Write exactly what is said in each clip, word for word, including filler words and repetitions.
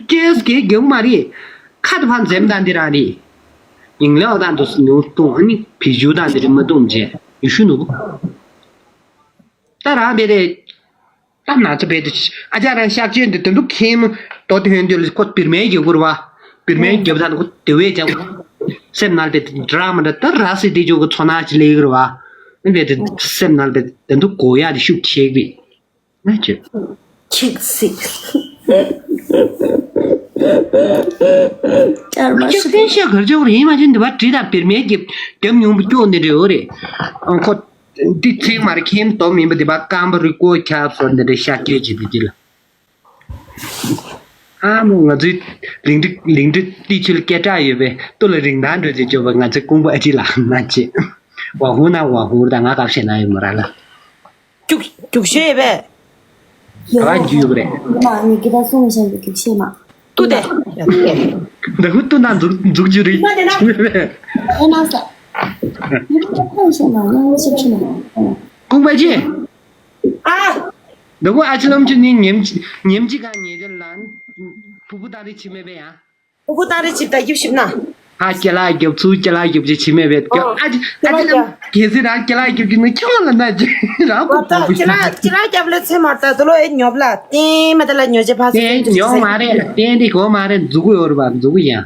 ཅེས་གེ་རྒྱུག་མ་རེད། ཁ་དུ་ཕར་འཛེམ་དང་འདི་རང་རེད། ཡིན་ལེའོ་དང་དུ་ནུ་གཏོང་ཨ་ནི་བི་ཇུ་དང་འདི་རིམ་མ་གཏོང་བྱས་ཡུ་ཤུ་ནུ། ད་རང་བེ་རེད། ད་ན་ཚ་བེ་དེ་ཨ་ཅག་རང་གཤག་བཅོས་འདི་དོན་དུ་ཁེམ་ཏོ་དེ་ཧོན་དུ་ཁོ་བིར་མའི་རྒྱབ་ཁུར་བ། བིར་མའི་རྒྱབ་ད་ཁོ་དེ་བས་ཀྱང་སེམས་ནང་བེ་དེ་འདྲ་མ་འདྲ་ད་ར་སི་དེ་ཇོ་གི་ཚོ་ན་ཅི་ལེ་གི་ར་བ། བེ་དེ་སེམས་ནང་བེ་དོན་དུ་གོ་ཡ་དེ་ཤུགས་ཆེ་གི་ན་ཅི། ཁྱིག་སིག་ཅར་མ་ཤི། ཤ་གར་ཅོག་རེད་མ་ཅི་འདི་བ་བྲིས་དང་བིར་མའི་རྒྱབ་རྒྱབ་ཉུང་པོ་སྐྱོ་འདི་རེད་འོ་རེད། ཨང་ཁོ། འདི་ཚེ་མར་ཁེམ་དོ་མིན་པ་འདི་པ་རྐང་པ་རི་ཀོ་ཁྱབ་སོ་འདི་འདྲ་ཤ་སྐྱེ་བྱེད་དུ་གྱི་ལ། ཨ་མོ་ང་ཚོའི་ལིང་ཏི་ལིང་ཏི་ཏི་ཆུལ་སྐད་གྲགས་ཡོད་པའི་ཏུ་ལ་རིང་ཐང་འགྲོ་བྱེད་ཆོག་པ་ང་ཚོའི་ཀུང་པ་ཨ་ཅི་ལ་མ་བྱེད། ཝ་ཧུ་ན་ཝ་ཧུ་ད་ང་གབ་བྱེད་ན་ཡོད་མོ་ར་ལ། རྒྱུགས་རྒྱུགས་ཤེས་ཡོད་པས། ག་རྒྱུགས་ཡོད་པ་རེད། མ་ནི་གི་ད་སོང་བཞག་གི་རྒྱུགས་ཤེས་མ། ཏུ་དེ། ད་ཧུ་ཏུ་ན་འཛུགས་འཛུགས་རྒྱུ་རེད། ཨེ་ན་ས། ཁོང་ཤེས་མ་ཡང་ཤེས་ཤེས་མ། ཀུང་པ་ཅི། ཨ། ད་ཧུ་ཨ་ཅི་ལམ་ཅི་ནི་ཉེམ་ཉེམ་ཅི་ག་ཉེ་ཅི་ལ། ཕུ་གུ་ད་རེ་ཆི་མེད་པས་ཡ། ཕུ་གུ་ད་རེ་ཆི་ད་རྒྱབ་ཤིབ་ན། ཧ་ཀྱ་ལ་རྒྱབ་ཚུ་ཀྱ་ལ་རྒྱབ་ཅི་ཆི་མེད་པས། ཨ་ཅི་ཨ་ཅི་ལམ་གལ་སྲིད་རང་ཀྱ་ལ་རྒྱབ་ཅི་ནི་ཁྱོད་ལ་ན་ཅི་རང་ཕུ་གུ་ཀྱ་ལ་ཀྱ་ལ་རྒྱབ་ལ་ཚེ་མ་ད་དུ་ལོ་ཨེ་ཉོབ་ལ་ཏེ་མ་ད་ལ་ཉོ་ཅེ་ཕ་སི་ཏེ་ཉོ་མ་རེད། ཏེ་འདི་གོ་མ་རེད། འཛུགས་ཡོད་རེད་པ། འཛུགས་ཡ།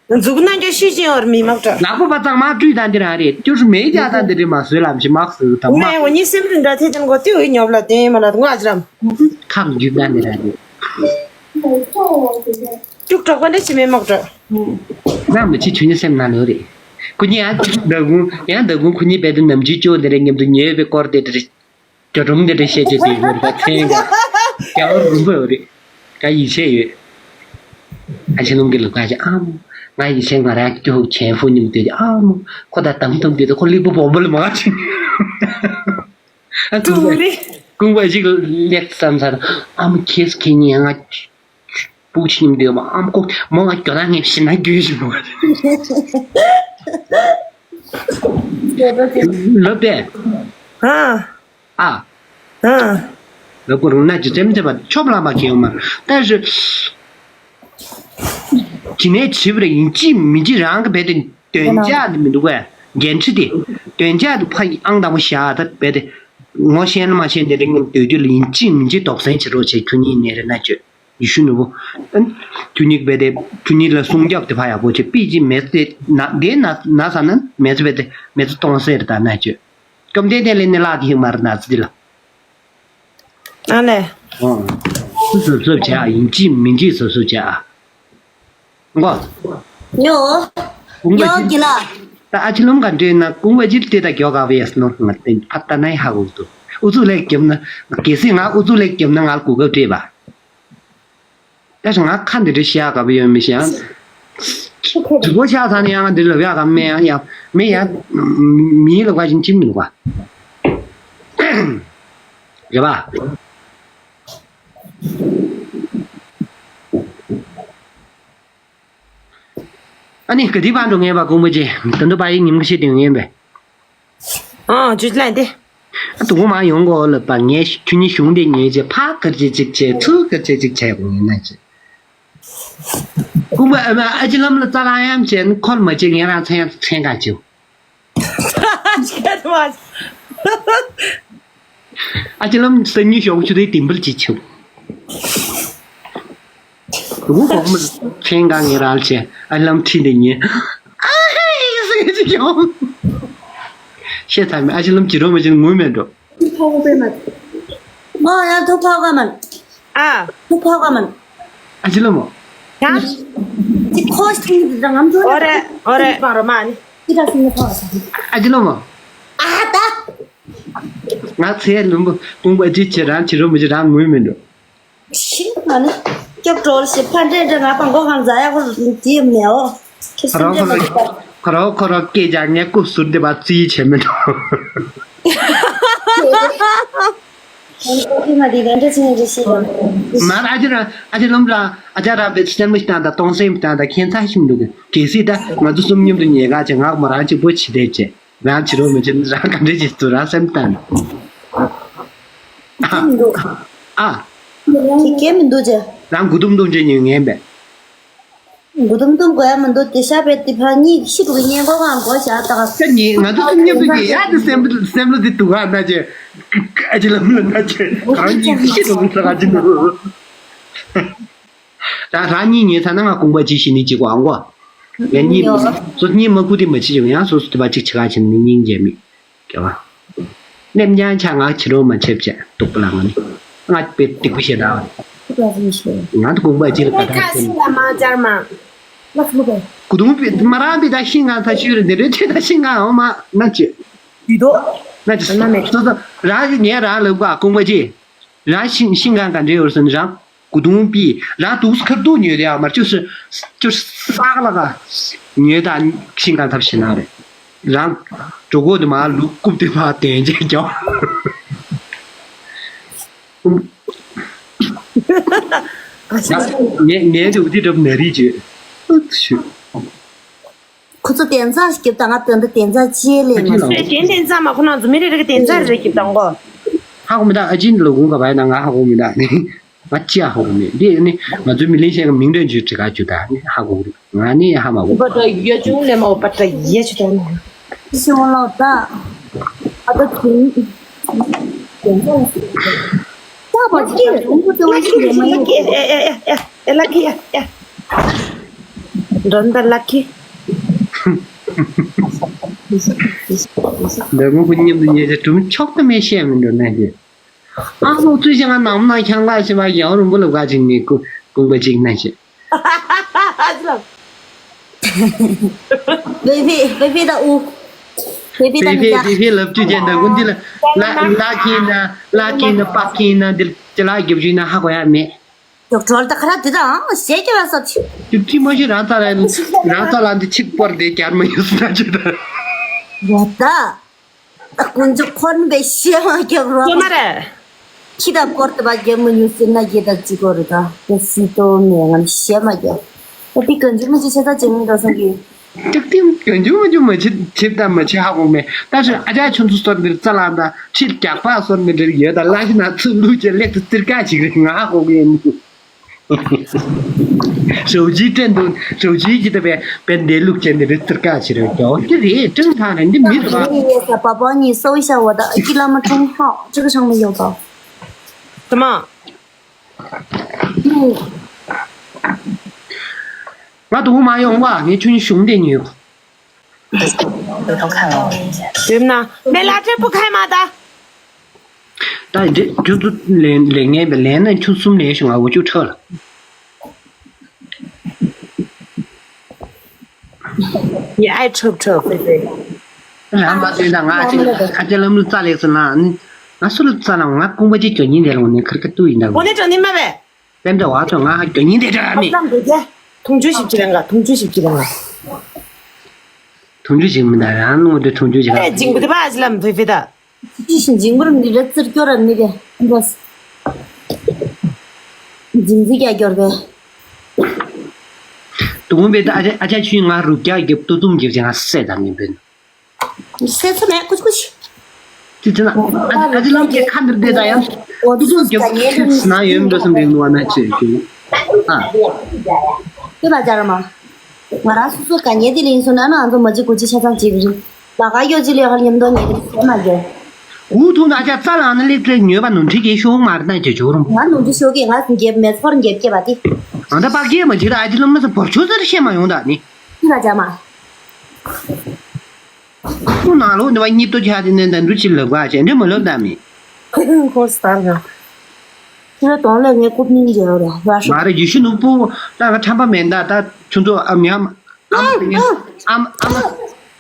འཛུགས་ན་འགྱོ་ཤི་ཅིང་ཡོར་མི་མག་འདྲ། ལག་པ་པ་གཙང་མ་བཀྲུས་དང་འདི་རང་རེད། སྐྱུར་མེད་རྒྱག་དང་འདི་རེད་མ་བཟོས་ལམ་ཞིག་མག་བཟོས་དང་མ། ངས་འོ་ཉི་སེམས་རིན་འདྲ་ཐེ་ཅན་གོ་ཏི་འོ་ཉོབ་ལ་དེ་མ་ལ་ང་ཨ་ཅི་རམ། ཁམ་རྒྱུད་ན་འདི་རང་རེད། སྐྱུག་གྲོགས་པ་འདྲ་ཞིག་མེད་མག་འདྲ། ང་མི་ཆི་ཆུ་ཉི་སེམས་ན་ལོ་རེད། ཁུ་ཉི་ཡང་ཟླ་གུང་ཡང་ཟླ་གུང་ཁུ་ཉི་བེད་དུ་ནམ་ཆུ་ཅོ་འདི་རེད་མཉམ་དུ་ཉོས་པའི་སྐོར་དེ་འདྲ་རེད། རྒྱ་གྲོང་འདི་འདྲ་བཤད་རྒྱུ་དེ་ཡོད་རེད་པ། མཚན་ག་རྒྱ་བོ་རུམ་པ་ཡོད་རེད། ག་ཡིད་ཆེས་ཡོད། ཨ་ཆེ་ལུང་གི་ལུག་ཁ་ཆེ་ཨ་མོ། ང་ཡིད་ཆེས་ང་རང་སྐྱོ་ཆེན་ཧྥུ་ཉིམ་དེ་ཨ་མོ། ཁོ་ད་དམ་དམ་དེ་ཁོ་ལུས་པོ་སྦོམ་པོ་ལ་མ་ཆེ། ཨ་ཀུང་པ་ཀུང་པ་ཞིག་ལེགས་བསམ་ཚར། ཨ་མོ་ཁྱེད་ཁྱེད་ཉིད་ང་སྤུག་ཆེན་དེ་མ་ཨ་མོ་ཁོ་མོ་ང་སྐྱོ་ན་ངས་ཤི་ན་རྒྱུ་ཞིག་མོ། ལབ་པས། ཨ། ཨ། ཨ། ལབ་དགོས་རུང་ན་ཅི་ཙམ་ཙམ་པ་ཆོབ་ལ་མ་ཁེལ་ཡོང་མ་རེད། ད་ཞུ། ཇི་ནས་བྱིས་པ་རེ་ཡིན་གཅིག་མིན་གཅིག་རང་གི་བེད་དེ་འདོན་ཆ་དེ་མི་འདུག་གས། འགན་འཁྲི་དེ། འདོན་ཆ་དེ་ཕ་ཡི་ཨང་དང་པོ་བཞག་ད་བེད་དེ། ངོ་ཤེས་ན་མ་ཤེས་དེ་རིང་ངམ་སྡོད་དུས་ལ་ཡིན་གཅིག་མིན་གཅིག་དོགས་ཟོན་བྱེད་རོགས་བྱེད། ཁྱོད་གཉིས་ནས་རེ་ན་བཅོས། ཡེ་ཤུ་ནུ་བོ། ཨན། ཁྱོད་གཉིས་བེད་དེ་ཁྱོད་གཉིས་ལ་སྲུང་སྐྱོབ་དེ་ཕ་ཡག་པོ་བྱེད། པི་ཅི་མེད་དེ་ན་དེ་ན་ན་ས་ན་མེད་ཚེ་བེད་དེ་མེད་ཚེ་གཏོང་སེ་རེ་ད་ན་བཅོས། བཅོམ་ལྡན་འདས་ལས་ནི་ལག་གི་ཧིག་མར་ན་ཚི་དི་ལ། ཨ་ལས། ཨོ། སུ་སུ་སུ་བྱ་ཡིན་གཅིག་མིན་གཅིག་སུ་སུ་བྱ། ཨ། ངོ་། ཉོ། ཀུང་པ་ཉོ་ཅི་གི་ལ། ད་ཨ་ཅི་ལུམ་ག་འདྲེ་ན་ཀུང་པ་ཅི་དེ་ད་མགྱོགས་ག་བས་ནོ་ང་ཏན་ཕ་ཏ་ནའི་ཧ་གོ་ཏོ། ཨུ་ཚུགས་ལེགས་རྒྱབ་ན་གལ་སྲིད་ང་ཨུ་ཚུགས་ལེགས་རྒྱབ་ན་ང་ལ་གོ་སྐབས་སྤྲད་པ། ད་ང་ཁ་འདི་འདྲ་བཤད་ག་བ་ཡོད་མི་ཤེས་ཨང་། དྲི་བ་ཤག་ཚ་ནས་ཡང་འདི་ལ་བ་ག་མེ་ཡང་ཡང་མེ་ཡང་མིའི་ལ་བ་ཞིག་ཅིག་མི་འདུག་བ། རེད་བ། ཨ་ནི་ག་དི་བ་འགྲོ་ངེས་པ་ཀུང་པ་ཅི་ད་འདུ་བ་ཡི་ཉིམ་ག་ཤེས་དེ་ངེས་པས། ཨ་ཇུས་ལན་དེ། ཨ་དུ་མ་ཡོང་གོ་ལ་པ་ངས་ཁྱོད་གཉིས་གཞུང་དེ་ཉེས་བྱས་ཕ་གར་བྱེད་ཅིག་བྱས་ཚུར་གར་བྱེད་ཅིག་བྱས་གོ་ཡིན་ན་ཅི། ཀུང་པ་ཨ་མ་ཨ་ཅི་ལམ་ལ་རྩ་ལ་ཡང་བྱས་ཁོལ་མ་བྱེད་ངས་རང་མཚན་ཡང་མཚན་ག་བྱེད། ཨ་ཅི་ལམ་སང་ཉིན་ཞོགས་ཆུ་དེ་དིམ་པལ་གྱིས་ཆུ། དུ་གོང་མར་ཆེན་གང་ངེ་རལ་ཆེ་ཨ་ལམ་ཁྲིད་དེ་ཉེ། ཨ་ཧེ་ཟེར་གྱི་ཡོང་། ཤེས་ཚར་མེད། ཨ་ཅི་ལམ་གྱི་རོ་མ་ཅི་ངུས་མེད་འགྲོ། ཕ་བོ་པེ་མ། མོ་ཡང་ཐུག་ཕ་བོ་མ། ཨ། ཐུག་ཕ་བོ་མ། ཨ་ཅི་ལམ་མོ། ཡང་། ཅི་ཁོ་ཐུག་ནི་དང་ངམ་ཚོ་ནི། ཨོ་རེ་ཨོ་རེ། མ་རོ་མ་ནི། ཅི་ད་སུ་ནི་ཕ་བོ་ས། ཨ་ཅི་ལམ་མོ། ཨ་ད། ང་ཚེ་ལུམ་པོ་ཀུང་པ་ཅི་བྱེད་རང་བྱེད་རོ་མི་བྱེད་རང་ངུས་མི་འགྲོ། ཤི་ང་ནི་སྐྱོབ་འགྲོ་ཞེས་ཕ་འདྲེ་འདྲེ་ང་པང་གོ་ཁང་ཛ་ཡག་པོ་དེ་མེའོ། ཁྱེད་ཁོ་རང་སེམས་ཁོ་ཁོ་རང་ཁོ་རང་སྐད་ཀྱང་ངས་སྐུ་ཟུར་འདེབས་པ་རྩིས་བྱེད་མི་འགྲོ། ཁྱེད་ཁོ་ཁྱེད་ང་དེ་ག་འདྲ་ཆེ་ནས་རེ་ཞིག་ཡོང་། མར་ཨ་ཅེ་ར་ཨ་ཅེ་ལུམ་ར་ཨ་ཅག་ར་བེད་སྟན་མི་བཏང་དང་གཏོང་སེམས་བཏང་དང་ཁྱེད་ཚ་ཞིམ་འདུག་གི་གལ་སྲིད་ད་ང་ཚོ་གསུམ་མཉམ་དུ་ཉལ་ག་ཅེ་ངག་མོ་རང་གཅིག་པོ་བྱེད་དེ་བྱེད། རང་བྱེད་རོགས་མི་བྱེད་རང་ག་འདྲ་བྱེད་ཚུལ་རང་སེམས་གཏད། ཨ། ཨ། དེ་སྐད་མི་འདུག་ཅེ། རང་མགོ་དུམ་དུམ་བྱེད་ཉན་ངན་པས། མགོ་དུམ་དུམ་དགོས་ཡ་མི་འདུག་དེ་ཤ་བས་དེ་ཕར་གཉིད་ཤི་འགྲོ་གི་སྙན་གོ་གང་གོ་བཞག་ད་ག་ཁྱོད་ཉིད་ང་ཚོ་སེམས་མཉམ་དུ་གི་ཡ་དེ་སེམས་སེམས་ལ་དེ་དུ་ག་ན་ཅེ་ཨ་ཅེ་ལ་མི་ལ་ན་ཅེ་གང་གཉིད་ཤི་འགྲོ་གི་ས་ག་ཅི་འདུག་རང་རང་གཉིད་ཉལ་ཚར་ན་ང་དགོངས་པ་ཅི་ཞིག་ནི་ཅི་གོ་ཨང་གོ་ཡ་གཉིད་ཡོ། སོ་གཉིད་མ་ཁུག་དེ་མ་བྱེད་ཅིག་ཡང་སོ་སོ་དེ་པ་ཅིག་ཆ་ག་ཕྱིན་ནི་སྙིང་རྗེ་མི། སྐྱེ་བ། སེམས་ཉམས་ཆག་ང་ཕྱི་རོལ་མ་ཆེབ་བྱས་སྡུག་པ་ལ་ང་ནི། ང་དཔེ་སྡིག་པ་ཞེ་དྲག་ང་དགོངས་པ་ཅི་ལ་ཁ་ཁ་ཤིང་ལ་མ་སྦྱར་མ། ལགས་མོ་པས། གུ་དུང་པི་མ་རང་པི་ད་ཤིང་ང་ཚ་ཤུ་རེ་འདི་རེ་ཁྱེད་ད་ཤིང་ང་འོ་མ་ན་ཅི། དུས་དོ། ན་ཅི། ཨ་ན་མེ། སོ་སོ་རང་གི་ངས་རང་ལབ་ག་དགོངས་པ་ཅི། རང་ཤིང་ཤིང་གང་ག་འདྲེ་ཡོད་སོན་རང་གུ་དུང་པི་རང་དུག་ཁར་དུག་ཉོས་དེ་ཨ་མར་ཅུ་སི་ཅུ་སི་ས་ག་ལ་ག་ཉོས་ད་ཤིང་གང་ཐབས་ཤེས་ན་རེད། རང་གྲོད་ཁོག་དེ་མར་ལུག་རྐུབ་དེ་མར་དོན་ཅན་ཀྱང་། ངས་ངས་དེ་འུ་ཐི་གྲབ་ན་རིག་བྱེད། ཨུ་ཚུགས། ཁོ་ཚོ་གདན་ས་ཞིག་རྒྱབ་དང་ང་དོན་དུ་གདན་ས་ཅི་ལས་མ་ཨ་ཅི་ལ། ཨེ་གདན་གདན་ས་མ་ཁོ་ན་ཚོ་མི་རེ་རེ་གི་གདན་ས་རེ་རེ་རྒྱབ་དང་གོ། ཧ་གོ་མི་ད་ཨ་ཅིན་ལོ་གུང་ག་བའི་ན་ང་ཧ་གོ་མི་ད་ནི། ང་ཅི་ཡང་ཧ་གོ་མེད། འདི་ནི་ང་ཚོའི་མི་ལིང་ཤན་གྱི་མིང་འདྲ་འཇུ་བྲི་ག་འཇུ་ད་ནི་ཧ་གོ་གི་རེད། ང་ནི་ཧ་མ་གོ། པ་ཏྲ་ཡ་ཅུང་ལེ་མ་བ་པ་ཏྲ་ཡ་ཆུ་ཏོ་ནི། ཤི་ཝང་ལོ་ད། ཨ་ད་ཁྱིམ། ད་པ་ཅི་ཡ་ཅུང་གོ་ཏེ་ཝ་ཤི་ལེ་མ་ཡོང་། ཨེ་ཨེ་ཨེ་ཨེ་ཨེ་ལ་ཁི་ཡ་ཡ། འདྲ་འདྲ་ལ་ཁི། འདི་མོ་ཁོ་མཉམ་དུ་ཉལ་ཆ་གྲུམ་ཆོག་ཏུ་མེད་བཤད་མི་འགྲོ་ན་ཞེས། ཨ་ཧོ་ཚུལ་ཞིག་ང་ནམ་ན་ཁྱང་ལ་ཞེས་པ་ཡང་རུང་པོ་ལ་བཀའ་ཅིག་ནི་ཀུ་ཀུང་པ་ཅིག་ན་ཞེས། བེ་བེ་བེ་བེ་ད་ཨུ། བེ་བེ་ད་བེ་མི་བེ་ད། བེ་བེ་ལབ་ཅུ་ཅན་ད་ཀུན་འདི་ལ་ལ་ལ་ཁིན་ན་ལ་ཁིན་ན་པ་ཁིན་ན་འདི་ལ་ཅི་ལ་རྒྱབ་ཞུས་ན་ཧ་གོ་ཡ་མེད། ཡོག་གྲོལ་ད་ཁ་ར་དེ་དང་ཞེས་ཀྱི་ར་ས་ཆུ། ཅིག་ཅིག་མ་ཤེས་རང་ས་ལ་རང་ས་ལ་འདི་ཆིག་པར་དེ་རྒྱར་མ་ཡོད་ས་ཆུ་ད། ཡོད་ད། དཀོན་མཆོག་འཁོར་འདས་ཤེས་མ་རྒྱབ་རོགས། ཅོ་མ་རེད། ཁྱི་དང་སྐོར་དུ་བ་རྒྱབ་མ་ཉུལ་ཟེར་ན་རྒྱལ་དང་གཅིག་གོ་རེད་ད། དེ་སྲིད་དོ་མེད་ང་ཤེས་མ་རྒྱབ། ད་དེ་དཀོན་མཆོག་མ་ཅི་ཆེ་ད་ཅིག་མི་འགྲོ་སོང་གི། ཀྲིག་ཏིང་གྱོན་ཆུང་མ་ཆུང་མ་ཆེ་ཆེ་ད་མ་ཆེ་ཧ་གོ་མེད། ད་ཆ་ཨ་ཅག་ཆུ་ཚོད་སོར་འདིར་རྩ་ལ་ད་ཁྲིད་རྒྱག་པ་སོར་མི་འདྲ་ཡོད་ད་ལ་ཤི་ན་ཚུར་ལུས་ཀྱི་ལེགས་སུ་རྩིར་ཀ་ཞིག་རེད་ང་ཧ་གོ་གི་ཡིན། ཞའོ་ཅི་ཀྲན་དུ་ཞའོ་ཅི་ཀྱི་ད་པའི་པའི་འདས་ལུགས་ཅན་འདི་རེད་རྩིར་ཀ་ཞིག་རེད་ཀྱོ་དེ་རེད་ཀྲིང་ཐང་རེད་འདི་མི་རེད་པ། ཡེ་ས་པ་པ་ཉི་སོ་ཤ་བ་ད་ཨ་ཀི་ལ་མ་ཀྲུང་ཧའོ་ཅི་ག་ཤང་མི་ཡོད་པ། ད་མ། ང་དུ་མ་ཡོང་བ་ངས་ཁྱོད་གཞུང་དེ་ཉོས། 回头看了。 དེབ་ན་མེ་ལ་ཏྲེ་པུ་ཁའི་མ་ད། ད་འདི་ཁྱོད་ཚོ་ལེན་ལེན་ངན་པའི་ལན་ན་ཁྱོད་གསུམ་ལེན་ཤོག་ང་འུ་ཅུ་ཁྲག་ལ། ཡ་ཨའི་ཁྲོབ་ཁྲོབ་ཕེ་ཕེ། རང་མ་དོན་དང་ང་ཅིག་ཨ་ཅག་ལམ་ལུགས་རྩ་ལེགས་སུ་ལ་ང་སུ་ལ་རྩ་ལ་ང་ཀུང་པ་ཅིག་གྱོ་ཉིན་དེ་ལོང་ནས་ཁར་ཁ་ཏུ་ཡིན་ད། 我那整的没呗。 པེན་ཏྲ་བ་ཚོ་ང་གྱོ་ཉིན་དེ་འདྲ་མི། ཁོ་ཙམ་འདུག་གས། དུང་ཕྱུར་བཞི་བཅུ་རེ་ལྔ་དུང་ཕྱུར་བཞི་བཅུ་རེ་ལྔ། དུང་ཕྱུར་བཞི་མི་འདའ་རང་ནོ་དེ་དུང་ཕྱུར་བཞི་ཨེ་ལ་ཇིང་པུ་དེ་པ་ཨ་ཅི་ལམ་བེ་བེ་ད། ཅི་ཞིག་ཇིང་པུ་ར་མི་རེ་ཙིར་སྐྱོ་ར་མི་རེ་འདྲ། ཇིང་ཙི་རྒྱ་སྐྱོར་བེ། དུང་བེ་ད་ཨ་ཅག་ཨ་ཅག་ཆུའི་ང་རུ་རྒྱ་རྒྱབ་ཏུ་ཏུམ་རྒྱབ་ཅིང་ང་སད་ད་མི་བེ། སེ་ཚོ་མེད་ཀུ་ཅི་ཀུ་ཅི། ཅི་ཅི་ན་ཨ་ཨ་ཅི་ལམ་གྱི་ཁ་འདིར་བསྡད་ད་ཡང་ཏུ་ཏུ་རྒྱབ་ཁྱེར་ན་ཡོད་འགྲོ་སེམས་རིང་ལུ་བ་ན་ཅི་ཡོད་ཀྱི་ཨ། དེ་ལ་ཅར་མ། ང་རང་སོ་སོ་ག་ཉེ་དེ་ལིང་སོང་ན་ང་ཚོ་མ་ཅི་གུ་ཅི་ཆ་ཚང་ཅིག་རིང་། ལ་ག་ཡོ་ཅི་ལས་ཧ་ཉམས་དོ་ཉེ་དེ་སེ་མ་རྒྱལ། འུ་ཐུག་ན་ཅག་རྩ་ལང་ན་ལེགས་ལེགས་ཉོས་པ་ནོར་འཁྲུལ་གྱི་ཤོག་མ་རེད་ན་ཅི་ཇོ་རུང་། ང་ནོར་འཁྲུལ་ཤོག་གི་ང་རྒྱབ་མེ་ཚོར་རྒྱབ་སྐྱེ་བ་དེ། ཨ་ད་པག་སྐྱེས་མ་བྱེད་ད་ཨ་ཅི་ལམ་མ་ས་བོར་ཆོག་ཟེར་བཤད་མ་ཡོང་ད་ནི། དེ་ལ་ཅར་མ། ཁོ་ནང་ལོགས་འདི་བ་གཉིད་དུ་ཆགས་དེ་ནས་འདི་འདྲུ་ཅི་ལབ་ག་བྱས་འདི་མ་ལབ་ད་མི། ཁོ་སྟར་ག་ཁྱོད་གདོང་ལས་ངའི་རྐུབ་སྙིང་རྗེ་བ་རེད་ཡ་ཤོ། མ་རེད་ཡེ་ཤུ་ནུ་པོ་ད་ང་ཁྲམ་པ་མེད་ད་ད་ཁྱོད་ཚོ་ཨམ་ཉམ་ཨམ་ཨམ་ཨམ་ཨམ་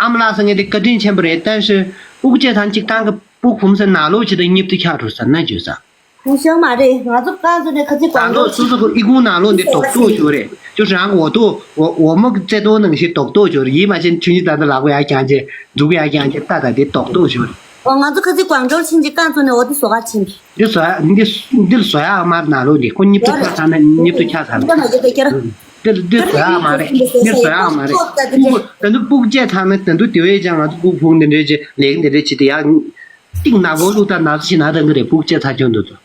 ཨམ་ལགས་ས་ངས་དེ་བཀའ་དྲིན་ཆེན་པོ་རེད་ད་ཤི་སྤུ་གུ་བཅས་ཐང་གཅིག་ཐང་གི་སྤུ་གུ་བུམ་ས་ནང་ལོགས་ཅི་ད་གཉིད་དུ་ཆགས་འགྲོ་ས་ན་བརྗོད་ས། ཧུང་ཤང་མ་རེད། ང་ཚོ་རྐང་བཙུགས་ནས་ཁ་ཚིག་ད་ལོ་སོ་སོ་གི་ཨི་ཁུང་ནང་ལོགས་འདི་རྡོག་རྡོག་ཞོ་རེད། ཅོ་རང་གི་འོ་ཏོ་འོ་འོ་མོ་གི་རྩེ་ཏོ་ནང་བཞིན་རྡོག་རྡོག་ཞོ་རེད། ཡིད་མ་ཆེན་ཆུ་ཉི་ད་ད་ལག་པ་ཡར་བརྐྱངས་བྱས་མཛུག་གུ་ཡར་བརྐྱངས་བྱས་ལྟ་ད་འདི་རྡོག་རྡོག་ཞོ་རེད། འོ་ང་ཚོ་ཁ་ཚིག་ཀོང་ཀྲོལ་ཕྱིན་གྱི་རྐང་བཙུགས་ནས་འོ་དེ་བཟོ་ག་ཕྱིན་གྱི། འདི་བཟོ་ཡ་འདི་འདི་བཟོ་ཡ་མ་རེད། ནང་ལོགས་འདི་ཁོ་གཉིད་དུ་ཆགས་ཚར་ན་གཉིད་དུ་ཆགས་ཚར་ན། འདི་འདི་བཟོ་ཡ་མ་རེད། འདི་བཟོ་ཡ་མ་རེད། ཁོ་ད་འདི་སྤུ་གུ་བཅས་ཚར་ན་ད་འདི་དེ་བས་ཀྱང་ང་ཚོ་སྤུ་གུ་བུང་འདི་འདྲས་ཀྱི་ལེགས་འདི་འདྲས་བྱེད་དེ་ཡ། ཏིག་ནག་པོ་བླུགས་ད་ནག་ཚོ་ཞིག་ན་ད་འདི་རེད་སྤུ་གུ་བཅས་ཚར་ཁྱོད་འདི་ཚོ།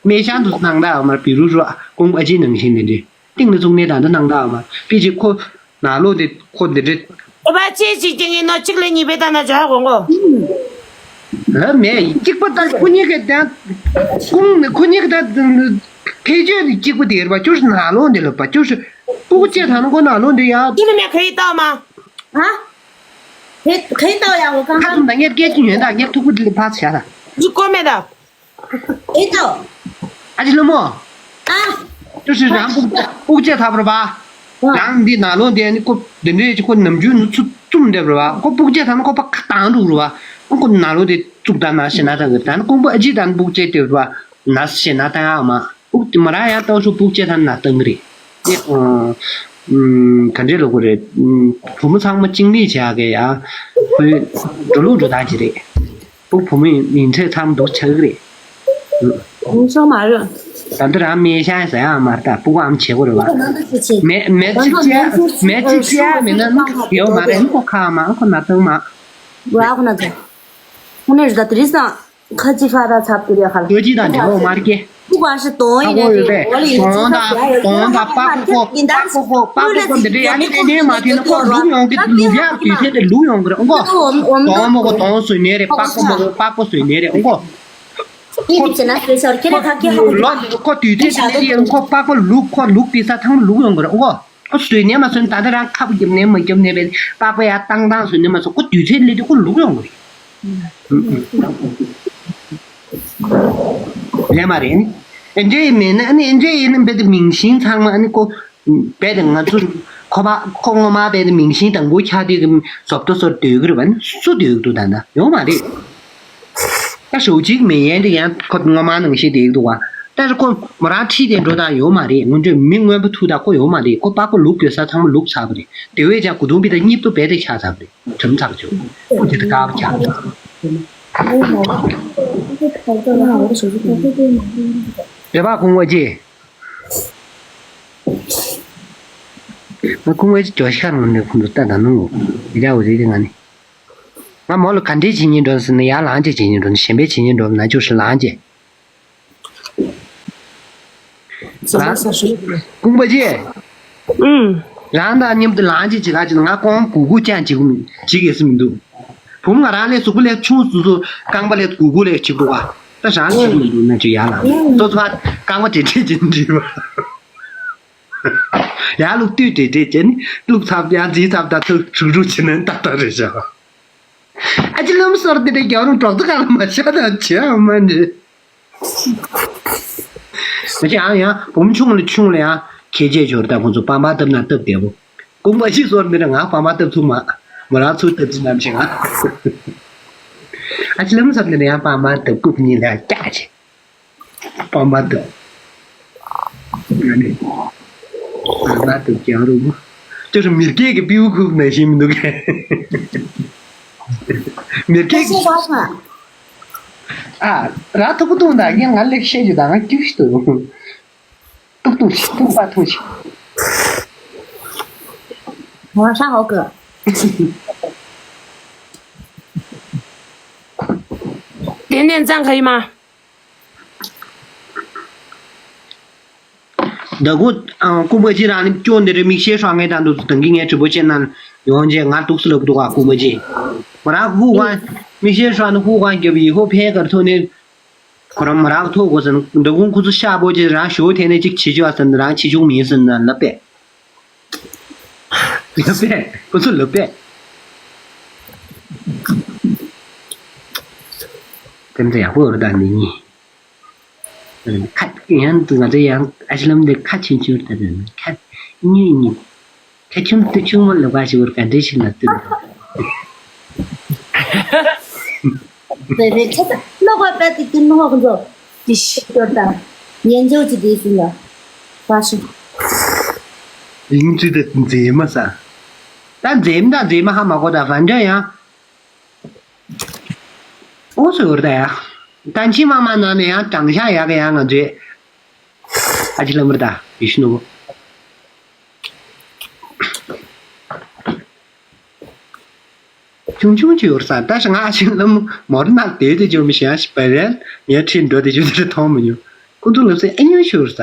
སྨད་ཤང་དུ་སྣང་དག་མར་བི་རུ་རུ་ཨ་ཀོང་པོ་ཨ་ཅེ་ནང་བཞིན་འདི་འདྲའི་སྟེང་ནས་བཙུགས་ནས་ད་ལྟ་སྣང་དག་མར་པི་ཅི་ཁོ་ནང་ལོགས་དེ་ཁོ་འདི་འདྲའི། ཨོ་བ་ཅེ་ཅིག་ཅིག་ཡིན་ནོ་གཅིག་ལས་གཉིས་པའི་ད་ན་ཇ་གོང་གོ། ལ་མེད་གཅིག་པ་ད་ཁོ་གཉིས་ཀྱི་ད་ཀོང་ནས་ཁོ་གཉིས་ཀྱི་ད་ཕལ་ཆེར་གཅིག་པ་དེ་རེད་པ། ཅོ་ནང་ལོགས་འདི་ལ་པ་ཅོ་སྤུ་གུ་ཅེ་ད་ན་ཁོ་ནང་ལོགས་འདི་ཡ། ཅི་ལ་མེད་ག་ཡི་ཏོ་མ། ཧ། ཁ་ཐུམ་དང་ངེར་སྐད་ཅིག་ཉོན་དང་ངེར་ཐུག་པོ་དེ་ལ་ཕག་བྱ་དང་། འདི་ཀོ་མེད་དང་། ཨེ་ཏོ། ཨ་ཅེ་ལོ་མོ། ཨ། ཏུ་ཤི་རང་ཕུག་ཕུག་ཅེ་ཐབ་ར་བ། རང་འདི་ནང་ལོགས་འདི་ནི་ཁོ་འདི་འདྲའི་ཅིག་ཁོ་ནམ་རྒྱུན་ནི་ཚུ་བཙུམ་འདེབས་ར་བ། ཁོ་ཕུག་ཅེ་ཐབ་ན་ཁོ་པ་ཁ་བཏང་འགྲོ་ར་བ། ཁོ་ནང་ལོགས་འདི་བཙུགས་ད་ན་ཤི་ན་ད་གི་ད་ནི་ཀོང་པོ་ཨ་ཅེ་ད་ནི་ཕུག་ཅེ་དེ་ར་བ་ན་ཤི་ན་ད་ཡ་མ། ཨུ་དེ་མ་ར་ཡང་ཏོ་ཤུ་ཕུག་ཅེ་ཐན་ན་ཏང་རེ། དེ་ཨུམ་ག་འདྲེ་ལོ་གོ་རེ། ཨུམ་བུ་མོ་ཚང་མ་ཅིང་ལི་བྱ་གེ་ཡ། ཁོའི་འགྲོ་ལུགས་འགྲོ་ད་ཅི་རེད། ཨུ་བུ་མོ་ཡིན་ཚེ་ཚང་འདུག་ཆག་རེད། ཨུ་སོ་མ་རེད། ད་འདི་རང་མེ་ཤ་ཟ་ཡ་མ་རེད་ད་སྤུ་གུ་ཨམ་བྱེད་གོ་རེད་བ། མེ་མེ་ཅིག་ཅེ་མེ་ཅིག་ཅེ་མེ་ན་ཡོ་མ་རེད་ཁོ་ཁ་མ་ཁོ་ན་ཏང་མ། ར་ཁོ་ན་ཏང་། ཁོ་ནས་ར་ད་དེ་རིང་སང་། ཁ་ཅི་ཧྥ་ར་ཚབ་ཏུ་རེ་ཧལ། ལྟོས་ཀྱི་དང་འབྲེལ་བ་མ་རེད་ཀྱེ། ཁུ་ག་ཤི་དོང་ཡིན་ནས་ཏོང་དང་དོང་དང་པགས་པ་ཁོ་པགས་པ་ཁོ་པགས་པ་ཁོ་འདི་འདྲ་ཡང་ནི་ཏན་ཏན་མ་ཐོན་ན་ཁོ་ལུག་ཡོང་གི་ལུག་ཡག་དུས་ཚོད་དེ་ལུག་ཡོང་གི་རེད་ཨོ་ཀོ། དོང་མོ་ཁོ་དོང་བཟོས་ནས་རེད་པགས་པ་མོ་ཁོ་པགས་པ་བཟོས་ནས་རེད་ཨོ་ཀོ། ལོ་ཁོ་དུས་ཚོད་དེ་ལས་ཡང་ཁོ་པགས་པ་ལུག་ཁོ་ལུག་དེ་ས་ཐང་ལུག་ཡོང་གི་རེད་ཨོ་ཀོ། ཁོ་བཟོས་ནས་མ་བཟོས་ད་ལྟ་རང་ཁབ་རྒྱབ་ནས་མ་རྒྱབ་ནས་རེད་པགས་པ་ཡར་བཏང་བཏང་བཟོས་ནས་མ་བཟོས་ཁོ་དུས་ཚོད་སླེབས་དུས་ཁོ་ལུག་ཡོང་གི་རེད། ལས་མ་རེད་ནི། ཨེ་འདྲེ་ཡིན་མེད་ན་ཨ་ནི་ཨེ་འདྲེ་ཡིན་ན་རྦད་དེ་མིང་སྲིང་ཚང་མ་ཨ་ནི་ཁོ་རྦད་དེ་ང་ཚོ་ཁོ་པ་ཁོ་ངོ་མ་རྦད་དེ་མིང་སྲིང་དང་པོ་ཆགས་དུས་ཀྱི་བཟོ་ལྟ་བཟོ་སྡོད་ཀྱི་རེད་བ་ནི་སུ་སྡོད་ཀྱི་འདུག་ད་ལྟ་ཡོང་མ་རེད། ད་ཞོགས་གཅིག་མི་ཡན་དེ་ཡང་ཁོ་ངོ་མ་ནང་བཞིན་བསྡད་ཀྱི་འདུག་བ། ད་རེ་ཁོ་མོ་རང་ཁྲིད་དེ་འགྲོ་དང་ཡོད་མ་རེད། སྔོན་འགྲོས་མི་མངོན་པ་ཐུག་དང་ཁོ་ཡོད་མ་རེད། ཁོ་པགས་པ་ལུག་དགོས་ས་ཚང་མ་ལུག་ཚར་བ་རེད། དེ་བས་ཀྱང་གོ་དུང་པི་ད་གཉིས་པོ་རྦད་དེ་ཆགས་ཚར་བ་རེད། གྲམ་ཚགས་ཆོག་ཁོ་དེ་ད་དཀར་པོ་ཆགས་ཚར། རེ་བ་ཁོང་བ་ཅི། ང་ཁོང་བ་ཅི་ཇོ་ཤི་ཁ་རང་ནས་ཁོང་ཚོ་ལྟ་ད་ནང་ངོ་དེ་འདྲ་བ་རེད་དེ་ང་ནི། ང་མོ་ལ་ག་འདྲས་བྱེད་སྙིང་འདོད་ཟེར་ན་ཡར་ལངས་ཅེས་བྱེད་སྙིང་འདོད་ན་གཞན་པས་བྱེད་སྙིང་འདོད་ན་ཅོ་ཤི་ལངས་ཅེས། རང་ཀུང་པ་ཅི། ཨུམ། རང་དང་མཉམ་དུ་ལངས་ཅི་ཅི་ག་ཅི་ང་ཀོང་གུ་གུ་ཅང་བྱེད་གི་མི་བྱེད་གི་སུ་མི་འདུག་བུ་མོ་ང་རང་ལས་གཟུགས་པོ་ལས་ཆུང་སུ་སུ་རྐང་པ་ལས་གུ་གུ་ལས་བྱེད་དགོས་བ། ད་རང་བྱེད་གི་མི་འདུག་ན་ཅི་ཡ་ལ་ཏོ་ཚོ་རྐང་པ་བྲེ་བྲེ་བྱེད་འདྲི་བ། ཡ་ལུག་ཏུས་བྲེ་བྲེ་བྱེད་ནི་ལུག་ཚབ་ཡང་རྫིས་ཚབ་ད་ཐུག་ཆུག་ཆུག་བྱེད་ནི་ཏག་ཏག་རེད་བྱ། ཨ་ཅི་ལམ་སོར་དེ་འདྲ་རྒྱག་རུང་གྲོགས་ཚོ་ག་ལ་མ་ཤ་དང་བྱེད་ཨ་མ་འདྲི། མ་བྱེད་ཨང་ཡང་བུམ་ཆུང་ལ་ཆུང་ལ་ཡང་ཁྱེད་ཅེས་འབྱོར་ད་ཁོང་ཚོ་པ་མ་བཏབ་ན་བཏབ་བདེ་བོ། ཀུང་པ་ཤི་སོར་འདི་འདྲ་ང་པ་མ་བཏབ་ཐུབ་མ། མོ་རང་ཚུར་བཏབ་ཅི་ནམ་ཞིག་ང་། ཨ་ཅི་ལམ་སོར་འདི་འདྲ་ཡང་པ་མ་བཏབ་རྐུབ་གཉིས་ལ་ཡང་སྐྱག་བྱེད། པ་མ་བཏབ། ང་ནི། པ་མ་བཏབ་ཀྱང་རུང་། ཅོ་རུ་མི་སྐད་ཀྱི་པིའུ་ཁུག་ན་ཞིམ་འདུག་གས། མི་སྐད་ཀྱི། ཨ། ར་ཐུག་པོ་ཐུག་ད་ངས་ང་ལེགས་བཤད་རྒྱུ་ད་ང་སྐྱུག་ཤི་འདུག་ཏུག་ཏུག་ཤི་ཏུག་པ་ཐུག་ཤི། ང་ཧྲ་ཧོ་གི། དེ་ནས་འཛང་ག་ཡི་མ། ད་གོ་ཨང་ཀུན་པ་ཅི་རང་ནི་སྐྱོ་འདི་རེ་མིག་ཤེལ་ཧྲ་ངའི་དང་དུ་དང་གི་ངའི་དྲི་པོ་ཅན་ན་ཡོང་རྗེས་ང་ཏོག་སི་ལབ་འདུག་ཨ་ཀུན་པ་ཅི། མ་རག་ཧུ་ཝང་མིག་ཤེལ་ཧྲ་ནི་ཧུ་ཝང་རྒྱབ་ཡི་ཧོ་ཕེ་གར་ཐོ་ནི་ཁོ་རང་མ་རག་ཐོ་གོ་ཟེར་ན་འདི་ཀུན་ཁུ་ཚོ་ཤ་པོ་ཅི་རང་ཞོ་ཐེ་ནི་ཅིག་ཆི་ཅོ་ཨ་ཟེར་ན་རང་ཆི་ཅུང་མིན་ཟེར་ན་ལབ་པས། ལབ་པས་ཁོ་ཚོ་ལབ་པས། དེ་འདྲ་ཡག་པོ་རེད་ད་འདི་གཉིས། ཁ་ཡང་ང་ཚོ་ཡང་ཨ་ཤི་ལམ་འདི་ཁ་ཆུང་ཆུང་ལྟ་དུས་ཁ་གཉིས་གཉིས་ཁ་ཆུང་དུ་ཆུང་མ་ལ་བ་ཞིག་བར་ག་འདྲེ་ཞིག་ལ་བཏུད། རེ་རེ་ཆ་ཚ་ལོག་པ་པད་དེ་དུ་ནོག་མཛོ་དེ་ཤི་སྐྱོར་དང་ཉན་འཇོག་ཅི་དེ་སུ་ལ་བ་ཞིག་ཡིན་ཚུལ་དེ་མཛེས་མ་ས། ད་མཛེས་མ་དང་མཛེས་མ་ཧ་མ་གོ་ད་བན་འདྲ་ཡང་། ཨོ་སོ་ཡོར་ད་ཡ། ད་ཕྱི་མ་མ་ན་ནས་ཡང་དྲང་ཤ་ཡག་གི་ཡང་ང་ཚོས། ཨ་ཅི་ལམ་ར་ད་ཡེ་ཤུ་ནོ། ཆུང་ཆུང་ཅི་ཡོར་ས་ད་ཤ་ང་ཨ་ཅི་ལམ་མོར་ན་དེ་དེ་ཅོ་མི་ཤ་ཤི་པ་རེད་ངས་ཁྲིད་འགྲོ་དེ་ཅོ་དེ་མཐོང་མི་ཉུ། ཁོང་ཚོ་ལབ་སེ་ཨེ་ཉོ་ཤོར་ས།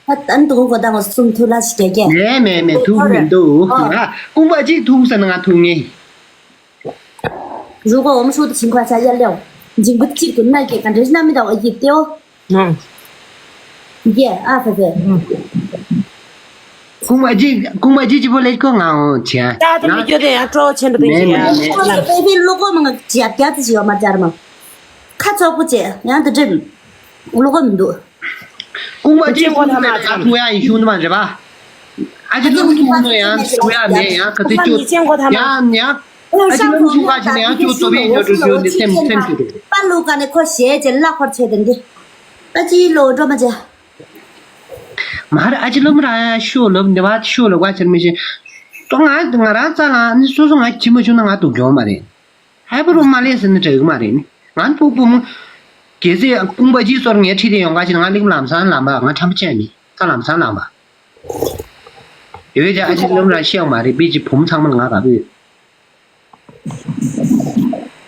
ད་ད་འདུག་གོ་ད་ང་གསུམ་ཐུག་ལ་ཞིག་རྒྱག་གི། མེད་མེད་མེད། ཐུག་མི་འདུག་ཨ། རྐུན་པ་གཅིག་ཐུག་ས་ན་ང་ཐུག་ངེས།如果我们说的情况下要料，经过这个那个感觉是那么的一丢。嗯。耶，啊，对对。རྐུན་མ་གཅིག་རྐུན་མ་གཅིག་གཅིག་པོ་ལེགས་ཁོ་ང་འོང་བྱས། ད་ད་མི་སྐྱོ་དེ་ཡང་སྤྲོ་ཆེན་པོ་དེ་མེད་མེད་མེད། ཁོ་ཚོ་པེ་པེ་ལུ་གོ་མང་ག་ཇ་རྒྱ་ཙི་ཞིག་ཡོད་མ་ཅར་མ། ཁ་ཚོགས་པོ་བྱས་ཡང་དུ་འགྲིམ། ལུ་གོ་མི་འདུག་རྐུན་མ་གཅིག་རྐུན་མ་ཡང་ཐུག་ཡ་ཡིན་ཤུང་དུ་མ་རེད་པ། ཨ་ཅེ་ལུ་ཐུག་ནོ་ཡང་ཐུག་ཡ་མེད་ཡང་ག་ཚོད་སྐྱོ། ཡང་ཡང་། ཨ་ཅེ་ལུ་ཤུང་ག་ཅེ་ནས་ཡང་ཅུ་ཏོ་བེ་ཉོ་ཏུ་ཞུ་འདི་སེམས་སེམས་ཤུ་ཏུ། པ་ལུ་ག་ནས་ཁོ་ཞེ་ཅེ་ལ་ཁོར་ཆེ་དེ་འདི། ཨ་ཅེ་ལོ་འགྲོ་མ་ཅེ། མ་རེད། ཨ་ཅེ་ལུ་མ་ར་ཤོ་ལོ་འདི་བ་ཤོ་ལོ་ག་ཅེ་མི་ཤེས། ཏོ་ང་ང་རང་ཙ་ལ་ནི་སོ་སོ་ང་ཁྱི་མ་ཆུ་ན་ང་དུ་གྱོང་མ་རེད། ཧའི་པ་རུ་མ་ལས་ཟེར་ན་འགྲིག་གི་མ་རེད་ནི། ང་ཕུག་ཕུག་མོ། གལ་སྲིད་རྐུན་པ་གཅིག་ཚོར་ངའི་ཁྲིད་དེ་ཡོང་ག་ཕྱིན་ང་ལིག་ལམ་སང་ལམ་པ་ང་ཁྲམ་པ་བྱས་ནི་ཁ་ལམ་སང་ལམ་པ། ཡོད་ཀྱང་ཨ་ཅེ་ལུ་རང་ཤེས་མ་རེད། པི་ཅི་བུམ་ཚང་མ་ང་ག་བུད།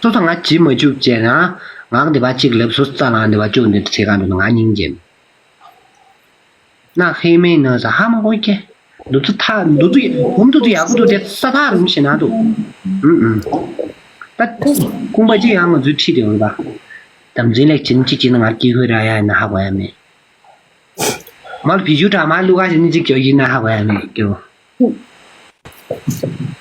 ཚོ་ཚོ་ང་བྱིས་མ་བཅུག་བྱས་ན་ང་འདི་པ་གཅིག་ལབ་སོ་རྩ་ལ་འདི་པ་བཅུག་འདི་ཚེ་གང་དུ་ང་སྙིང་རྗེ། ན་ཧེ་མེ་ན་ས་ཧ་མ་གོ་ཀྱེ། འདུ་ཚོ་ཐ་འདུ་ཚོ་ཧུམ་འདུ་ཚོ་ཡག་པོ་འདུག་དེ་ས་ཐག་རིང་ཞེ་ན་འདུག་ཨུམ་ཨུམ། ད་རྐུན་པ་གཅིག་ཡང་ང་ཚོའི་ཁྲིད་དེ་འོང་པ། དམ་འཛིན་ལེགས་བྱིན་གཅིག་བྱིན་ན་ང་སྐྱིད་ཁོས་ར་ཡ་ཡིན་ན་ཧ་གོ་ཡ་མེད། མར་བི་ཇུ་དྲ་མ་ལུ་ག་ཞིག་ནི་གཅིག་ཀྱོ་ཡིན་ན་ཧ་གོ་ཡ་མེད་ཀྱོ།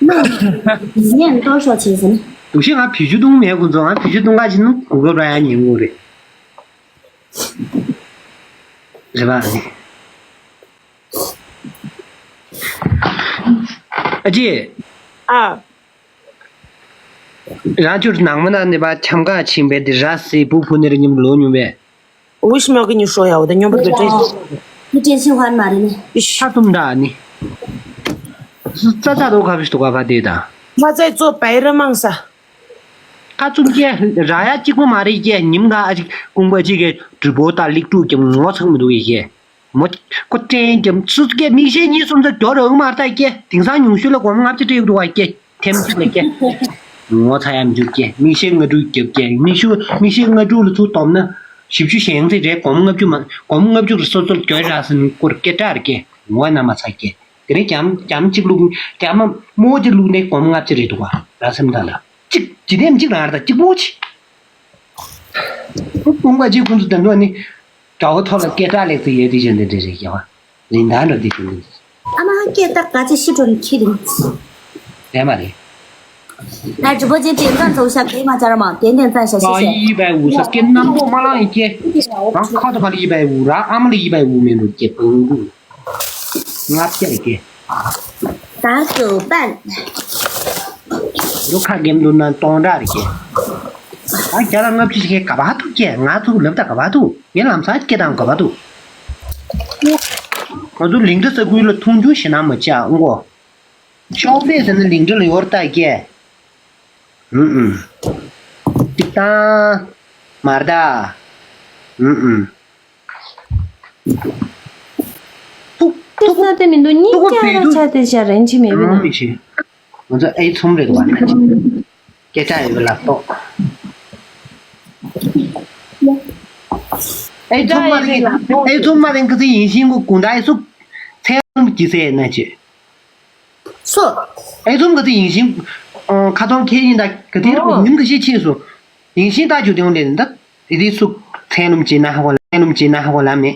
ནས་ཏོ་ཤོ་ཆེ་ཟིན། དུ་ཤི་ང་བི་ཇུ་བཏུང་མེད་ཁོ་ཚོ་ང་བི་ཇུ་བཏུང་ག་ཞིག་ནི་གུ་གབ་ར་ཡ་ཉིན་གུ་རེད། རེད་པ། ཨ་ཅེ། ཨ། རང་ཚོར་ནང་མ་ན་ནི་པ་འཆམ་ག་ཕྱིན་པས་འདི་ར་སི་བུ་ཕུ་ནེ་ར་ཉིམ་ལོ་ཉུང་བས། 为什么要跟你说呀？我的女朋友真是 你真心话嘛的呢？ ཤ་ཏུམ་འདྲ་ནི། ཙ་ཙ་རོ་ཁ་བིས་ཏུ་ག་བ་དེ་ད། 他在做白日梦噻。 ཁ་ཙུམ་ཀྱེ་ར་ཡ་གཅིག་པོ་མ་རེད་ཀྱེ། ཉིམ་ག་ཨ་ཅིག་རྐུན་པ་གཅིག་གི་གྲུ་པོ་དང་ལིག་ཀྲུ་ཀྱེ་ངོ་ཚང་མི་འདུག་ཡེ་ཀྱེ། མོ་ཁོ་ཏྲེན་ཀྱེ་སུ་ཀྱེ་མིག་ཤེལ་གཉིས་གསུམ་ཚོ་གྱོ་ར་འུ་མ་ལྟ་ཀྱེ། དེང་སང་ཉུང་ཤོས་ལ་སྒོར་མོ་ལྔ་བཅུ་སྤྲད་འདུག་བ་ཀྱེ། ཐེམ་ཅིག་ལ་ཀྱེ། ངོ་ཚ་ཡ་མི་འཇུག་ཀྱེ། མིག་ཤེལ་ལྔ་དྲུག་རྒྱབ་ཀྱེ། མིག་ཤུ་མིག་ཤེལ་ལྔ་དྲུག་ལ་ཚུར་བསྡོམས་ན་བཞི་བཅུ་ཞེང་ཚད་རེད། སྒོར་མོ་ལྔ་བཅུ་མ་སྒོར་མོ་ལྔ་བཅུ་རེ་སོ་སོར་གྱོ་ར་སིན་སྐོར་སྐད་གྲགས་རེད་ཀྱེ། ངོ་ན་མ་ཚ་ཀྱེ། དེ་རིང་རྒྱམ་རྒྱམ་གཅིག་བླུགས། རྒྱམ་མོ་གཅིག་བླུགས་ནས་སྒོར་མོ་ལྔ་བཅུ་རེད་འདུག་བ། ར་སེམས་ད་ལ་གཅིག་ཇི་ལྟར་གཅིག་རང་རེད་ད་གཅིག་པོ་ཆི། རྐུན་པ་གཅིག་ཁོང་ཚོ་དེ་འདྲ་ནི་དགྲ་བོ་ཐོག་ལ་སྐད་གྲགས་ལེགས་ཚེ་ཡོད་དེ་བཞིན་དེ་འདྲ་རེད་ཀྱ་བ། རིན་ཐང་འདྲ་དེ་བཞིན་དེ། ཨ་མ་སྐད་གྲགས་ག་ཚད་ཤི་འགྲོ་ནི་ཁྱི་རིང་། རེད་མ་རེད། ལ་ཇུ་པོ་ཅན་དེ་ཙམ་ཚོགས་ཤ་གེ་མ་ཅར་མ་དེ་དེ་ཙམ་ཤ་ཤ་ཤ། ཡི་བའི་འུ་ས་སྐད་རྣམ་རྟོག་མ་ལང་ཡི་སྐད། རང་ཁ་དོ་ཁ་ལ་ཡི་བའི་འུ་ར་ཨ་མ་ལ་ཡི་བའི་འུ་མེད་འགྲོ་སྐད་བུང་འགུ། ལྔ་བརྒྱ་རེ་སྐད། དར་གོ་པན། རུ་ཁ་གེམ་དུ་ན་སྟོང་ཕྲག་རེ་སྐད། ཨ་རྒྱ་ལ་ལྔ་བཅུ་ཞིག་ག་བ་ཐུག་སྐད་ང་ཚོ་ལབ་ད་ག་བ་ཐུག་ངའི་ལམ་སང་སྐད་དང་ག་བ་ཐུག་ང་ཚོ་ལིང་ཏི་ས་ཁུལ་ལ་མཐོང་ཆུང་ཞེ་ན་མ་བྱ་ཨང་གོ། ཤོག་པས་ཟེར་ན་ལིང་ཏི་ལ་ཡོར་ལྟ་སྐད། ཧུམ་ཧུམ། ཏིག་ཏང་། མར་ད། ཧུམ་ཧུམ། ཏུག་ཏུག་ས་དེ་མི་འདུག་གཉིས་ཀྱང་ར་ཆ་དེ་ཆ་རན་ཆི་མེད་པས་ན། མི་ཤེས། ང་ཚོ་ཨེ་ཚོམ་རེད་བ་ན་ཅི། སྐད་ཆ་ཡོད་པ་ལ་ཏོག་ཨེ་ཚོམ་མ་རེད། ཨེ་ཚོམ་མ་རེད་གི་ཚེ་ཡིན་ཤིང་གུ་གུང་ད་ཨེ་སུ་ཚན་རུམ་གྱི་ཚེ་ན་ཅི། སོ། ཨེ་ཚོམ་ག་ཚོད་ཡིན་ཤིང་། ཁ་ཐོང་ཁེ་ཡིན་ད་ག་དེ་རུ་ཉིན་ག་ཤེད་ཕྱིན་སོ། ཡིན་ཤིང་ད་རྒྱུ་དེ་འོང་ལེ་ད། དེ་དེ་སུ་ཚན་རུམ་བྱེད་ན་ཧ་གོ་ལ་ཚན་རུམ་བྱེད་ན་ཧ་གོ་ལ་མེད།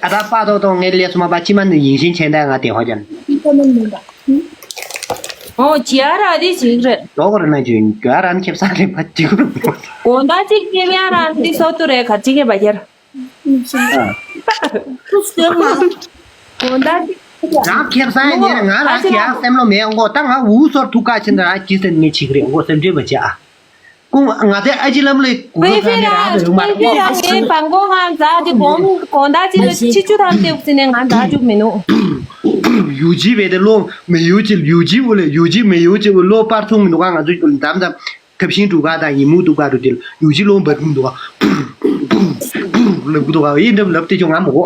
ཨ་ད་པ་ཏོག་ཏོག་ངའི་ལས་སུ་མ་པ་ཅི་མ་ནི་ཡིན་ཤིང་ཆེན་ད་ང་དེ་ཧོ་ཅན། ཨོ་ཇི་ཨ་ར་དེ་ཅིག་རེད། ལོ་གོ་ར་ན་ཅུ་ཡིན་རྒྱུ་ཨ་ར་ན་ཁེབ་ས་རེད་པ་ཅིག་རུ། དགོང་དག་ཅིག་ཁེབ་ཡ་ར་འདི་སོ་ཏུ་རེད་ག་ཅིག་ཁེབ་པ་ཁྱེར། ཨ། དགོང་དག་ཅིག་རང་ཁེབ་ས་ཡ་ཉེ་རེད། ང་རང་ཁེ་ཡ་སེམས་ལོ་མེད་འོང་གོ། ད་ང་འུ་སོར་ཐུག་ཀ་ཕྱིན་ད་རང་ཁྱི་སེམས་ངེ་ཆིག་རེད་འོ་སེམས་ཁྲལ་མ་བྱེད་ཨ། ཀུང་ང་ཚེ་ཨ་ཅི་ལམ་ལས་གུ་གུ་ཁ་ནས་རང་རེད་མ་རེད། ངའི་བང་གོ་ང་འཛག་ཅིག་གོང་གོང་ད་ཅིག་ལ་ཕྱི་ཆུ་ཐམ་ཏེ་ཟིན་ནས་ང་འཛག་བཅུག་མི་ནུ། ཡུ་ཇི་བས་དེ་ལོ་མི་ཡུ་ཅི་ཡུ་ཇི་འུ་ལས་ཡུ་ཇི་མི་ཡུ་ཅི་འུ་ལོ་པར་ཚུང་མི་འདུག་ག་ང་ཚོ་མཚམས་མཚམས་ཐབས་ཤིང་དྲུག་ག་དང་ཡིན་མུ་འདུག་ག་རུ་དེ་ཡུ་ཇི་ལོ་འབར་མི་འདུག་ག་ལབ་གི་འདུག་ག་ཡིན་འདྲ་ལབ་དེ་ཅུང་ང་མ་གོ།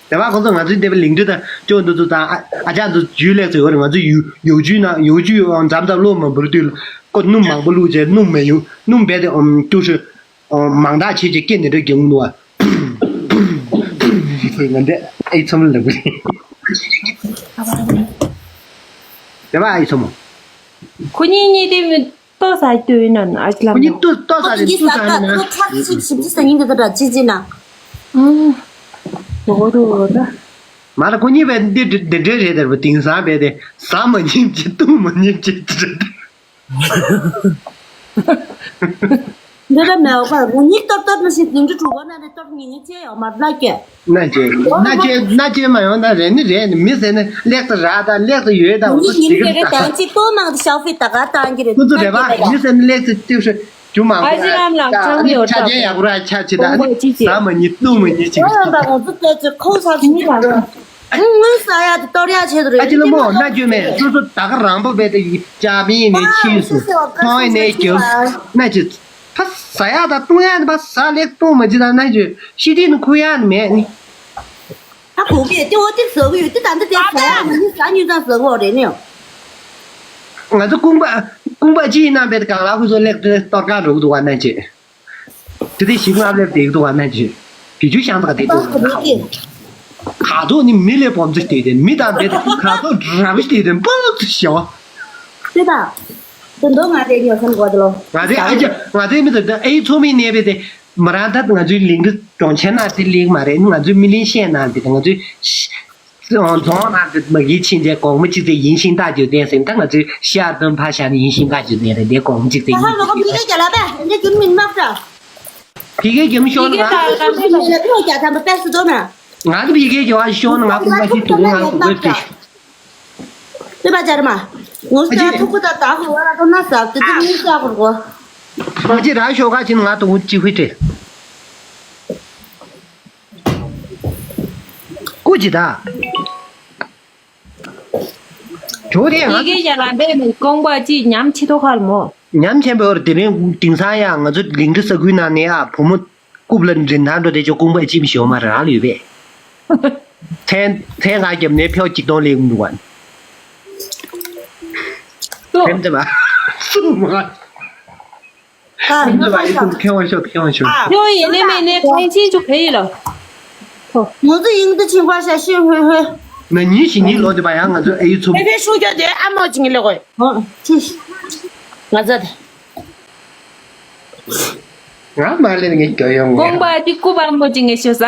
དེ་བ་ཁོང་ཚོ་ང་ཚོའི་འདས་པའི་ལིང་ཏི་དང་ཅོ་འདི་ཚོ་དང་ཨ་ཨ་ཅག་ཚོ་ཇུས་ལེགས་ཚོ་ཡོད་རེད། ང་ཚོ་ཡུ་ཡུ་ཇུས་ན་ཡུ་ཇུས་འཛམ་ཐང་ལོ་མ་འབུར་དུས་ ཁོ་སྣུམ་མང་པོ་བླུགས་རྗེས་སྣུམ་མི་ཡོང་། སྣུམ་རྦད་དེ་ཨམ་ཏུ་ཤུ་ཨམ་མང་དག་བྱས་རྗེས་སྐེ་ནས་འདྲ་རྒྱུག་འདུག་བ། ང་འདྲ་ཨེ་ཚོམ་ལ་བུ། དེ་བ་ཨེ་ཚོམ། ཁོ་གཉིས་གཉིས་དེ་ཏོག་ཙམ་ལྟོས་ན་ཨ་ཅི་ལ་ཁོ་གཉིས་ཏོག་ཏོག་ཙམ་རེད། ཏོག་ཙམ་རེད། ཁོ་ཁ་ཅིག་ཞིབ་ཅིག་ཟ་ཉིན་དེ་ད་ཅི་ཅི་ན། ཨང་། འོ་དོ་འོ་ད། མ་ད་ཁོ་གཉིས་བས་འདི་འདི་འདྲ་རེད་དར་བ། དེང་སང་བས་དེ་ཟ་མ་ཉིན་གྱི་བཏུང་མ་ཉིན་གྱི་དེ་རེད། འདི་ར་མེད་པ་རུ་ཉིག་ཏོར་ཏོར་ན་ཞིག་དེ་འདྲ་གྲུ་བ་ན་རེ་ཏོར་ཉིན་ཉིན་ཅེ་ཡོད་མ་ལ་ཀྱེ། ན་ཅེ་ན་ཅེ་ན་ཅེ་མ་ཡོང་ད་རེད་ནི་རེད་ནི། མི་ཟེར་ནི་ལེགས་སུ་རག་ད་ལེགས་སུ་ཡོད་ད་འོ་ཉིན་ཉིན་ཟེར་གི་རེད། ད་ཅི་ཏོ་མང་དུ་ཤའོ་ཧྥི་ད་ག་བཏང་གི་རེད། ཁོ་ཚོ་རེད་པ། མི་ཟེར་ནི་ལེགས་སུ་ཏིབ་ཧྲི་རྒྱུ་མང་པོ་ཨ་ཅེ་ར་ལ་ཆ་ཆང་ནི་ཡོད་ཆ་ད་ཅེ་ཡག་པོ་ར་ཆ་ཆེ་ད་ནི་ཟ་མ་ཉིན་བཏུང་མ་ཉིན་ཅིག་ཨ་ད་ང་ཚོ་ཏོ་ཅེ་ཁོ་ས་ཅི་ཉིན་ད། ངོས་ཟ་ཡ་དེ་གཏོར་ཡ་བྱེད་དུ་རེད། ཨ་ཅེ་ལ་མོ་ན་ཅོ་མེད། སོ་སོ་ད་ག་རང་པོ་བས་དེ་ཡིབ་ཅག་མིན་ནས་ཕྱིས་སུ་ཁོང་ནས་རྒྱབ་ན་ཅི། ཕ་ཟ་ཡ་ད་བཏུང་ཡ་ནི་ཕ་ཟ་ལེགས་བཏུང་མ་ཅི་ད་ན་ཅོ་ཤི་དེ་ནི་ཁུ་ཡ་ནི་མེད་ནི། ཨ་གོ་གི་དེ་འོ་དེ་ཟ་གི་ཡོད་དེ། ད་འདི་དེ་ཟ་ཡ་ནི་ཟ་ཉིན་ཙང་ཟ་གི་རེད་ནི། ང་ཚོ་ཀུང་པ་ཀུང་པ་ཅི་ཡིན་ན་བས་གང་ལ་ཁུ་ཚོ་ལེགས་དེ་གཏོར་ག་འགྲོ་གི་འདུག་བ་ན་ཅི། དེ་དེ་ཞིག་ལབ་ལེབ་དེ་འདུག་བ་ན་ཅི། དེ་ཆུ་ཤང་དག་དེ་འདུག་ཁ་ཐོག་ནི་མི་ལས་སྦོམ་ཚིག་དེ་དེ་མི་དང་དེ་ཁ་ཐོག་རབ་ཞིག་དེ་དེ་སྤོབས་ཚིག་ཞེ་བ། དེ་དང་། དེ་འདུག་ང་དེ་ཉོ་སམ་གོ་དེ་ལོ། ང་དེ་ཨ་ཅག་ང་དེ་མི་དེ་ཨེ་ཚོ་མི་ནས་བས་དེ་མ་རང་ད་ང་ཚོའི་ལིང་གི་གྲོང་ཁྱེར་ན་དེ་ལིང་མ་རེད། ང་ཚོའི་མི་ལིང་ཤེས་ན་དེ་ང་ཚོའི། རྫོང་ནང་དུ་མ་གིའི་ཕྱིན་ཆད་གོང་མ་གཅིག་དེ་ཡིན་ཤིང་རྟ་རྒྱུ་ལྡན་ཟིན་ད་ང་ཚོའི་ཤར་དུ་ཕ་ཤར་ནས་ཡིན་ཤིང་རྟ་རྒྱུ་ལྡན་རེད། དེ་གོང་མ་གཅིག་དེ་ཡིན། ཧ་ཧ་ལོ་གོ་ཕི་གེ་རྒྱ་ལ་པས་འདི་རྒྱུ་མིན་མ་ཀྲ། ཕི་གེ་རྒྱུ་མི་ཤོར་ན་ང་ཕི་གེ་རྒྱ་ཐམ་པ་པས་སུ་དོ་ན། ང་ཚོ་ཕི་གེ་རྒྱ་བ་ཤོར་ན་ང་ཁུག་པ་ཞིག་དུང་ང་ཁུག་པ་ཞིག་དེ་པ་ཅར་མ། ངོ་ཨ་ཙི་ཐུག་པ་ད་ད་ཧུ་བ་ར་ཏོ་ན་ས་དེ་དེ་མི་ས་གོ་གོ། ཨ་ཅེ་ར་ཤོག་ཁ་ཅིན་ང་དུང་ཅི་ཧུ་ཏེ། ཀུ་ཅི་ད། ཇོ་དེ་ང་ཡི་གེ་ཡ་ལ་འདས་ནས་ཀོང་པ་ཅི་ཉམས་ཆེ་ཐོག་ཁར་མོ། ཉམས་ཆེན་པོ་དེ་རིང་དེང་སང་ཡང་ང་ཚོ་ལིང་ཁྲི་ས་ཁུལ་ནང་ནས་ཨ་བུ་མོ་རྐུབ་ལ་མགྲིན་ཐང་འགྲོ་དེ་ཅོ་ཀོང་པ་ཅི་མི་ཞོ་མ་རང་ལ་ཡོད་པས། ཚན་ཚན་ང་རྒྱབ་ནས་ཕྱོགས་གཅིག་སྟོང་ལེགས་འདུག་བ། ཚན་ཚན་པ་སུ་མ། ཁྱེད་ཡིན་ནི་མིན་ནི་ཁྱེད་ཅི་ཅུ་ག་ཡིན་ལ། ང་ཚོ་ཡིན་དུ་ཕྱིན་པ་ཤ་ཤི་ཧོས་ཧོས། ན་ཉིན་ཞིག་ཉིན་ལོ་དེ་པ་ཡང་ང་ཚོ་ཨེ་ཡི་ཚོ། ཕེ་ཕེ་ཧྲུ་རྒྱ་དེ་ཨ་མོ་ཅིག་ལེ་གོ། ཧོ་ཅི། ང་ཚོ་དེ། ང་མ་ལེ་ངས་རྒྱ་ཡོང་ངས། ཀོང་པ་ཅི་ཀུ་པ་མོ་ཅིག་ངས་ཤོད་ས།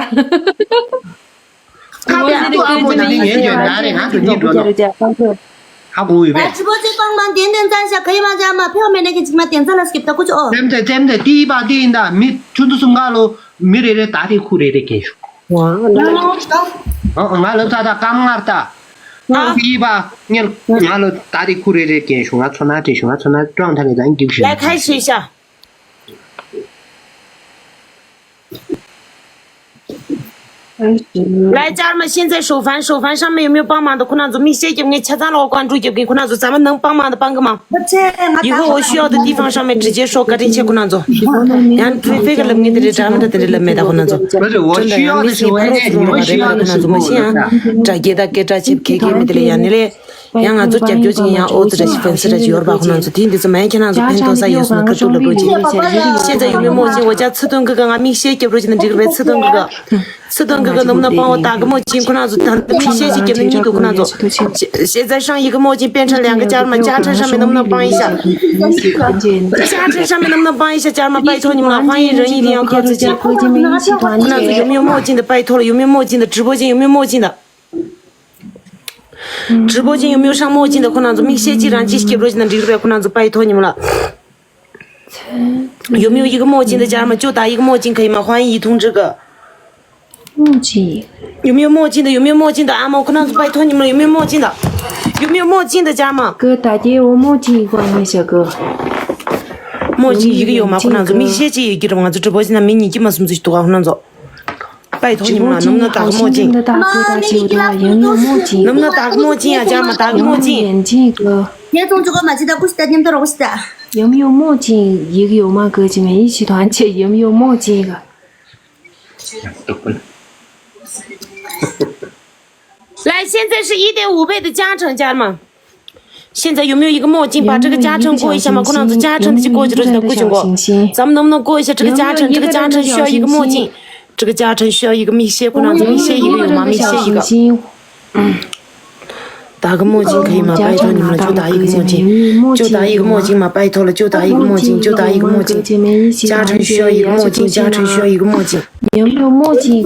ཁ་བའི་ཏུ་ཨ་མོ་ནི་ངའི་ཡོད་ན་རེ་ང་དུ་ཉིད་འགྲོ་ནོ། ཧ་གོ་ཡོད་པས། ད་ཅི་པོ་ཅི་པང་པང་ཏན་ཏན་ཙང་ཤ་ག་ཡི་མ་ཅ་མ་ཕེའོ་མེ་ནེ་གི་ཅིག་མ་ཏན་ཙང་ལ་སྐྱིབ་ད་ཀུ་ཅི་ཨོ། ཙེམ་ཙེ་ཙེམ་ཙེ་ཏི་པ་ཏི་ཡིན་ད་མི་ཆུ་འདུ་སུ་ང་ལོ་མི་རེ་རེ་ད་རེ་ཁུ་རེ་རེ་གན་ཤུ། ང་ལོ་ཙ་ད་ཀམ་ངར་ད། ཏི་པ་ཉལ་ང་ལོ་ད་རེ་ཁུ་རེ་རེ་གན་ཤུ། ང་ཚོ་ན་དྲེ་ཤུ། ང་ཚོ་ན་ཀྲང་ཐ་རེ་ད་འགྱིབ་ཤུ། ལ་ཁ་ཤེ་ཤ།来，家人们，现在手环，手环上面有没有帮忙的？困难组，明显给人家家长老关注，给困难组，咱们能帮忙的帮个忙。一个我需要的地方上面直接说，赶紧切困难组。然后非非个冷面的这咱们的这冷面的困难组。不是，我需要的是我爱你，我需要的是我的。困难组，我先啊，这给他给这去给给没得了呀，你嘞。 ཡང་ང་ཚོ་རྒྱབ་སྐྱོར་ཅིག་ཡང་ཨོ་ཙི་ར་ཤི་ཕན་སི་ར་ཅིག་ཡོད་ར་པ། ཁོ་ན་ཚོ་དེ་འདི་ཚོ་མ་ཡང་ཁྱེད་རང་ཚོ་ཕན་ཐོགས་ས་ཡོད་སོང་ན་ཁ་ཐུག་ལབ་རོགས་གྱིས། 现在有没有墨镜？我家刺盾哥哥，ང་མིག་ཤེལ་རྒྱབ་རོགས་གྱིས་ན་འགྲིག་རེད་པས། 刺盾哥哥། 刺盾哥哥，能不能帮我打个墨镜？ ཁོ་ན་ཚོ་ད་མིག་ཤེལ་ཅིག་རྒྱབ་ན་གཉིད་འདུག་ཁོ་ན་ཚོ། 现在上一个墨镜，变成两个家人们，加成上面能不能帮一下？ 加成上面能不能帮一下，家人们，拜托你们了，欢迎仁义、林阳、柯子琪。 ཁོ་ན་ཚོ་有没有墨镜的？拜托了，有没有墨镜的？直播间有没有墨镜的？ 直播间有没有上墨镜的？ ཁོ་ན་ཚོ་མིག་ཤེལ་ཅིག་རང་ཅིག་རྒྱབ་རོགས་གྱིས་ན་འགྲིག་རེད་པས། ཁོ་ན་ཚོ་拜托你们了。 有没有一个墨镜的家人们？就打一个墨镜可以吗？欢迎一通这个。 墨镜。 有没有墨镜的？有没有墨镜的？ ཨ་མ། ཁོ་ན་ཚོ་拜托你们了，有没有墨镜的？ 有没有墨镜的家人们？ 哥，大姐，我墨镜一个没小哥。 墨镜一个有吗？ ཁོ་ན་ཚོ་མིག་ཤེལ་ཅིག་ཡོད་ཀྱི་རེད། ང་ཚོ་直播间ན་མི་ཉིས་ཀྱི་མ་གསུམ་ཚོ་ཞིག་འདུག་ག་ཁོ་ན་ཚོ། 拜托你们了，能不能打个墨镜？ 直播间好心的大哥大姐，我的话，有没有墨镜？ 能不能打个墨镜啊，家人们，打个墨镜。 眼镜哥。 ངས་ཚོང་ཅུ་གོ་མ་ཅི་ད་ཀུ་ཤི་ད་ཉིན་དུ་རོགས་ཤི་ད། 有没有墨镜？一个有吗？哥，这边一起团结，有没有墨镜？ 来，现在是一点五倍的加成，家人们。现在有没有一个墨镜，把这个嘉诚过一下嘛？看到这嘉诚的就过去了，就过去过。咱们能不能过一下这个嘉诚？这个嘉诚需要一个墨镜。这个嘉诚需要一个密歇，看到这密歇一个有吗？密歇一个。打个墨镜可以吗？拜托你们了，就打一个墨镜，就打一个墨镜嘛，拜托了，就打一个墨镜，就打一个墨镜。嘉诚需要一个墨镜，嘉诚需要一个墨镜。有没有墨镜？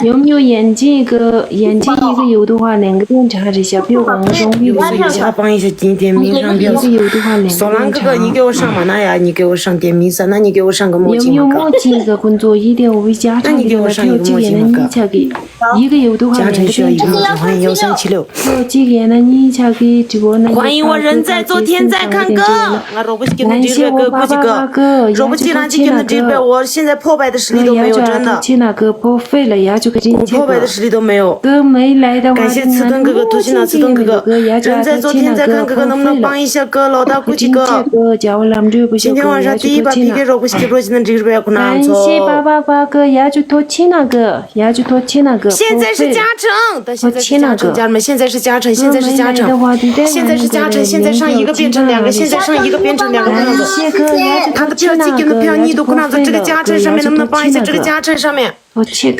有没有眼镜？一个眼镜一个有的话，两个变成还是小朋友刚刚用的一下。帮一下点点名上表。一个有的话，两个变成。索兰哥哥，你给我上嘛？那呀，你给我上点名噻，那你给我上个墨镜嘛。有没有墨镜？一个工作一点五加。那你给我上一个墨镜嘛，哥。 一个有的话，两个店长。嘉诚需要一个墨镜，欢迎幺三七六。欢迎我人在做天在看哥。俺若不是给你这个哥，不是哥，若不是让这个人这边，我现在破百的实力都没有，真的。我破百的实力都没有。哥没来的话，感谢刺盾哥哥，多谢刺盾哥哥。人在做天在看哥哥，能不能帮一下哥，老大估计哥。今天晚上第一把P K，若不是给若不是能这边可能做。感谢八八八哥，也就多谢那个。 现在是嘉诚，现在是嘉诚，家人们，现在是嘉诚，现在是嘉诚，现在是嘉诚，现在上一个变成两个，现在上一个变成两个，不能走。他的票，这个票你都不能走，这个嘉诚上面能不能帮一下？这个嘉诚上面，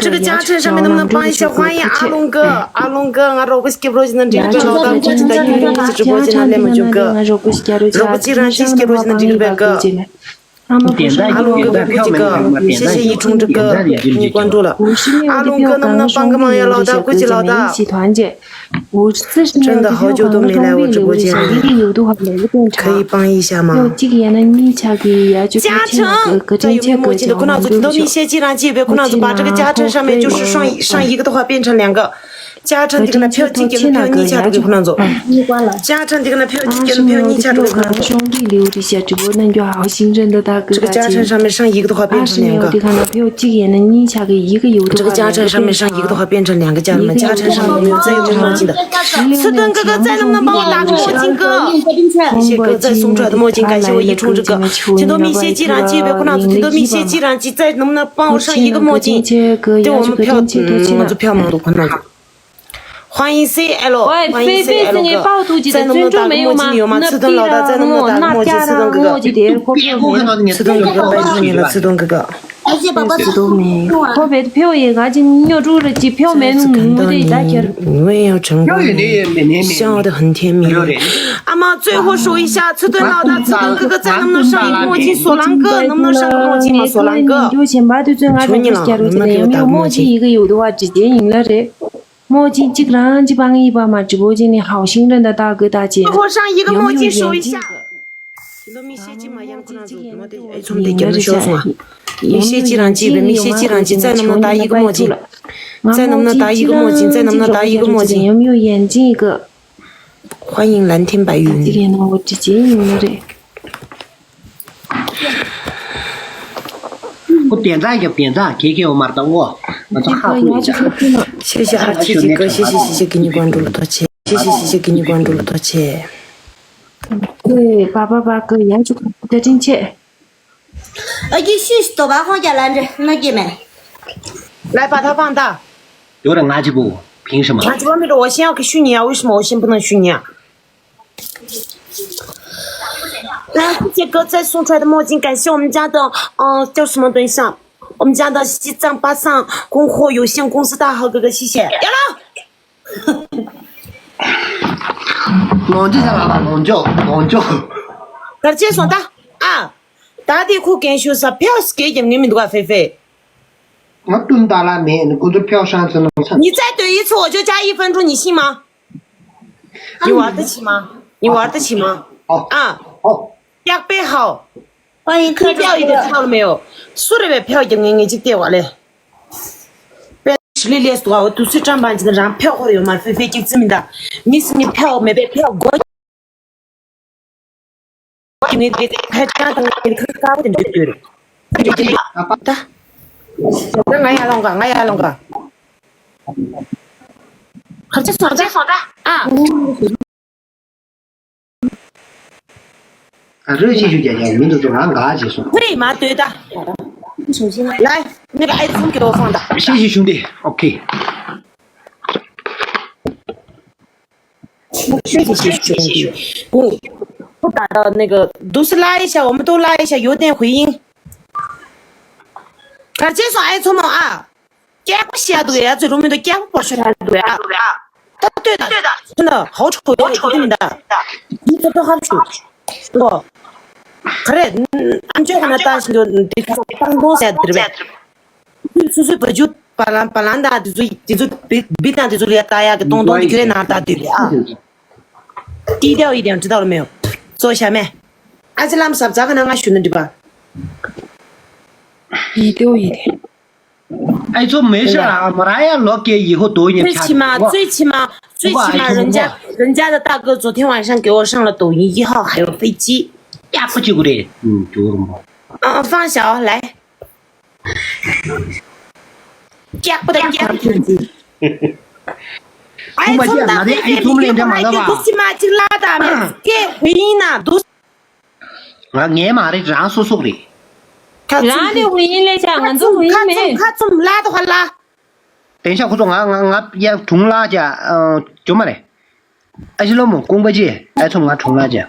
这个嘉诚上面能不能帮一下？欢迎阿龙哥，阿龙哥，俺若不是给不能这个老大，我知道有人在直播间那来么就哥，若不是让这些给不能这个表哥。 点赞，阿龙哥哥，点赞，票没有，点赞，谢谢一冲这个，点赞已经给你关注了。阿龙哥能不能帮个忙呀？老大，估计老大。真的好久都没来我直播间了，可以帮一下吗？嘉诚，这有没有墨镜的？可能做，你都明显既然这边可能做，把这个嘉诚上面就是上上一个的话变成两个。 嘉诚这个呢，票几给的票你加出去可能做。嘉诚这个呢，票几给的票你加出去可能做。兄弟留一下直播，那就好信任的大哥大姐。这个嘉诚上面上一个的话变成两个。这个嘉诚上面上一个的话变成两个，家人们，嘉诚上面没有再有墨镜的。刺盾哥哥再能不能帮我打个墨镜哥？谢谢哥再送出来的墨镜，感谢我一冲这个。请多明显既然这边可能做，请多明显既然再能不能帮我上一个墨镜？对我们票，嗯，我们票蛮多可能做。 欢迎C L，喂，欢迎C L哥，再能不能打个墨镜有吗？刺盾老大，再能不能打个墨镜？刺盾哥哥，刺盾哥哥，拜托你了，刺盾哥哥。而且宝宝刺盾没，后背的票也赶紧尿出了，机票没弄，我得打钱。我也要成功，笑得很甜蜜。阿妈，最后说一下，刺盾老大，刺盾哥哥再能不能上一个墨镜？索兰哥，能不能上个墨镜吗？索兰哥，求你了，能不能给我打个墨镜？一个有的话，直接赢了嘞。 墨镜这个让这帮一把嘛，直播间里好心人的大哥大姐，最后上一个墨镜收一下。你都没血迹吗？杨坤子，我的哎，从得给人笑死啊！没血迹让几个，没血迹让几，再能不能打一个墨镜？再能不能打一个墨镜？再能不能打一个墨镜？有没有眼镜一个？欢迎蓝天白云。这个呢，我直接用了嘞。 ཁོ་བདེན་ཙང་རྒྱབ་བདེན་ཙང་གེ་གེ་འོ་མར་དང་འོ། ང་ཚོ་ཧ་གོ་ཡིན་ཀྱང་། 谢谢二七七哥，谢谢谢谢给你关注了，多谢，谢谢谢谢给你关注了，多谢。对，八八八哥，杨主播，这真切。 ཨ་ཀྱི་ཤུ་ཞིག་དོ་བ་ཁོང་རྒྱ་ལ་འདྲེ་མ་སྐྱེས་མེད། 来，把他放大。 有点垃圾不？凭什么？ 他这方面的我先要给虚拟啊，为什么我先不能虚拟啊？ 来，谢谢哥再送出来的墨镜，感谢我们家的，呃，叫什么？等一下，我们家的西藏巴桑供货有限公司大豪哥哥，谢谢。有了。 ལོངས་སྤྱོད་ཟེར་བ་ལ་ལོངས་སྤྱོད་ལོངས་སྤྱོད། གར་ཆེ་སོང་ད། ཨ། ད་དེ་ཁུ་རྒན་ཞུ་ས་ཕེའོ་སི་གེ་རྒྱབ་ནི་མི་འདུག་ཨ་ཧྥེ་ཧྥེ། ང་བསྟུན་ད་ལ་མེད་ནི་ཁོ་ཚོ་ཕེའོ་ཧྲང་ཚོ་ནང་ཚ། 你再怼一次，我就加一分钟，你信吗？你玩得起吗？你玩得起吗？ ཨོ། 啊。 ཨོ། 要背好。 欢迎客栈。 票一点票都没有。 སུ་རེད་པས་ཕེའོ་རྒྱབ་ངེས་ངེས་གཅིག་བལྟས་བ་ལས། དཔེ་ཞི་ལི་ལས་སུ་བ་འོ་དུ་སུ་ཀྲམ་པ་འཇི་ན་རང་ཕེའོ་ཁོར་ཡོད་མ་ཧྥེ་ཧྥེ་གཅིག་རྩི་མི་འདའ། མི་སི་ནི་ཕེའོ་མེད་པས་ཕེའོ་སྒོ། ངེས་དེ་ཕེ་ཅང་དང་ངེས་ཁ་ཁ་བོ་དེ་འདྲ་དུས་རེད། ད། ད་ང་ཡར་ལོང་ག་ང་ཡར་ལོང་ག་གར་ཆེ་སོང་ད། ཨ། ཨ་རོས་ཤི་ཤུ་རྒྱ་རྒྱ་མི་འདུག་ང་འགའ་བྱས་སོང་། ཁོ་རེ་མ་ལྟོས་ད། ལའི་ནི་ག་ཨེ་ཚུམ་གི་རོ་སོང་ད། ཤི་ཤི་ཤུ་འདི་ཨོ་ཁེ། 不是这些学生，不，不打到那个，都是拉一下，我们都拉一下，有点回音。 གར་བྱས་སོང་ཨེ་མཚོ་མོ་ཨ། སྐྱག་པ་བཤད་འདུག་ཡ། ཚོད་རུང་མི་འདུག་སྐྱག་པ་བཤད་འདུག་ཡ། ད་ལྟོས་དང་། ཚོད་ན་ཧའོ་ཁྲོ་ཡོད་ཡོད་མི་འདུག་འདི་ཚོ་ཏོ་ཧབ་ཞུ། ཨོ། ག་རེ། ཨམ་ཅོག་ཁ་ན་ལྟ་བཞིན་དུ་འདི་ཚོ་སྤང་སྤོང་ཟེར་འདི་རེད་པས། སུ་སུ་བ་ཇུ་བ་ལང་བ་ལང་དང་འདི་ཚོ་འདི་ཚོ་བི་བི་དང་འདི་ཚོ་ལ་ལྟ་ཡག་གི་གཏོང་གཏོང་འདི་ཁྱོད་ནང་ལྟ་འདི་རེད་ཨ། 低调一点，知道了没有？坐下面。 ཨ་ཅེ་ལམ་ཟབ་ཚ་ག་ན་ང་ཞུ་ན་འགྲིག་པ། 低调一点。 哎，做没事啊，马上要落给以后抖音 最起码，最起码，最起码人家，人家的大哥昨天晚上给我上了抖音一号，还有飞机。 ཡག་པོ་བྱེད་དགོས་རེད། ཨུམ། ཇོ་རུ་མོ། 嗯，放小来。 སྐྱག་པ་དང་སྐྱག་པ། ཨ་ཡེ་ཚོམ་དང་ཨ་ཡེ་ཚོམ་ལས་འདྲ་མ་ལབ་པ། འདུག་སེ་མ་གཅིག་ལ་དང་མེད་སྐད་ཧུ་ཡིན་ན་འདུག་ང་ངའི་མ་རེད། རང་སོ་སོ་རེད། རང་ལས་ཧུ་ཡིན་ལས་ཆ་ང་ཚོ་ཧུ་ཡིན་མེད། ཁ་ཚུམ་ལ་དོ་ཧ་ལ། དེང་ཤ་ཁོ་ཚོ་ང་ང་ང་ཡ་དྲུང་ལ་ཅ་ཇོ་མ་རེད། ཨ་ཞི་ལོ་མོ་ཀུང་པ་ཅི་ཨ་ཚོམ་ང་དྲུང་ལ་ཅ།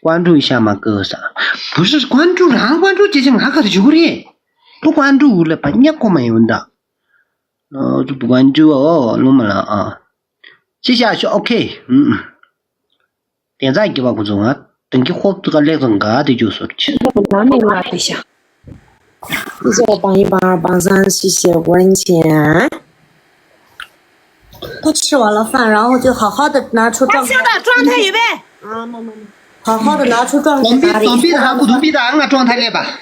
ཀོན་ཀྲུའུ་ཤ་མ་ཀོ་ས། བུ་ཧྲི་ཀོན་ཀྲུའུ་རང་ཀོན་ཀྲུའུ་ཅི་ཅི་ང་ག་རེ་བྱེད་དགོས་རེད། བུ་ཀོན་ཀྲུའུ་ལ་པ་ཉག་ཁོ་མ་ཡོང་ད། ཨོ་ཀོན་ཀྲུའུ་ཨོ་ལོ་མ་ལ་ཨ། ཅི་ཤ་ཤ་ཨོ་ཁེ། ཨུམ། དེ་ཚ་གི་བ་ཁོ་ཚོ་ང་དང་གི་ཧོབ་ཏུ་ཀ་ལེགས་ཙང་ག་དེ་རྒྱུ་སོར་ཆེ། ལ་མི་ལ་དེ་ཤ། 谢谢我榜一榜二榜三，谢谢关钱。他吃完了饭，然后就好好的拿出状态。他现在状态预备。啊，妈妈妈。好好的拿出状态。总比总比他不如比他俺状态来吧。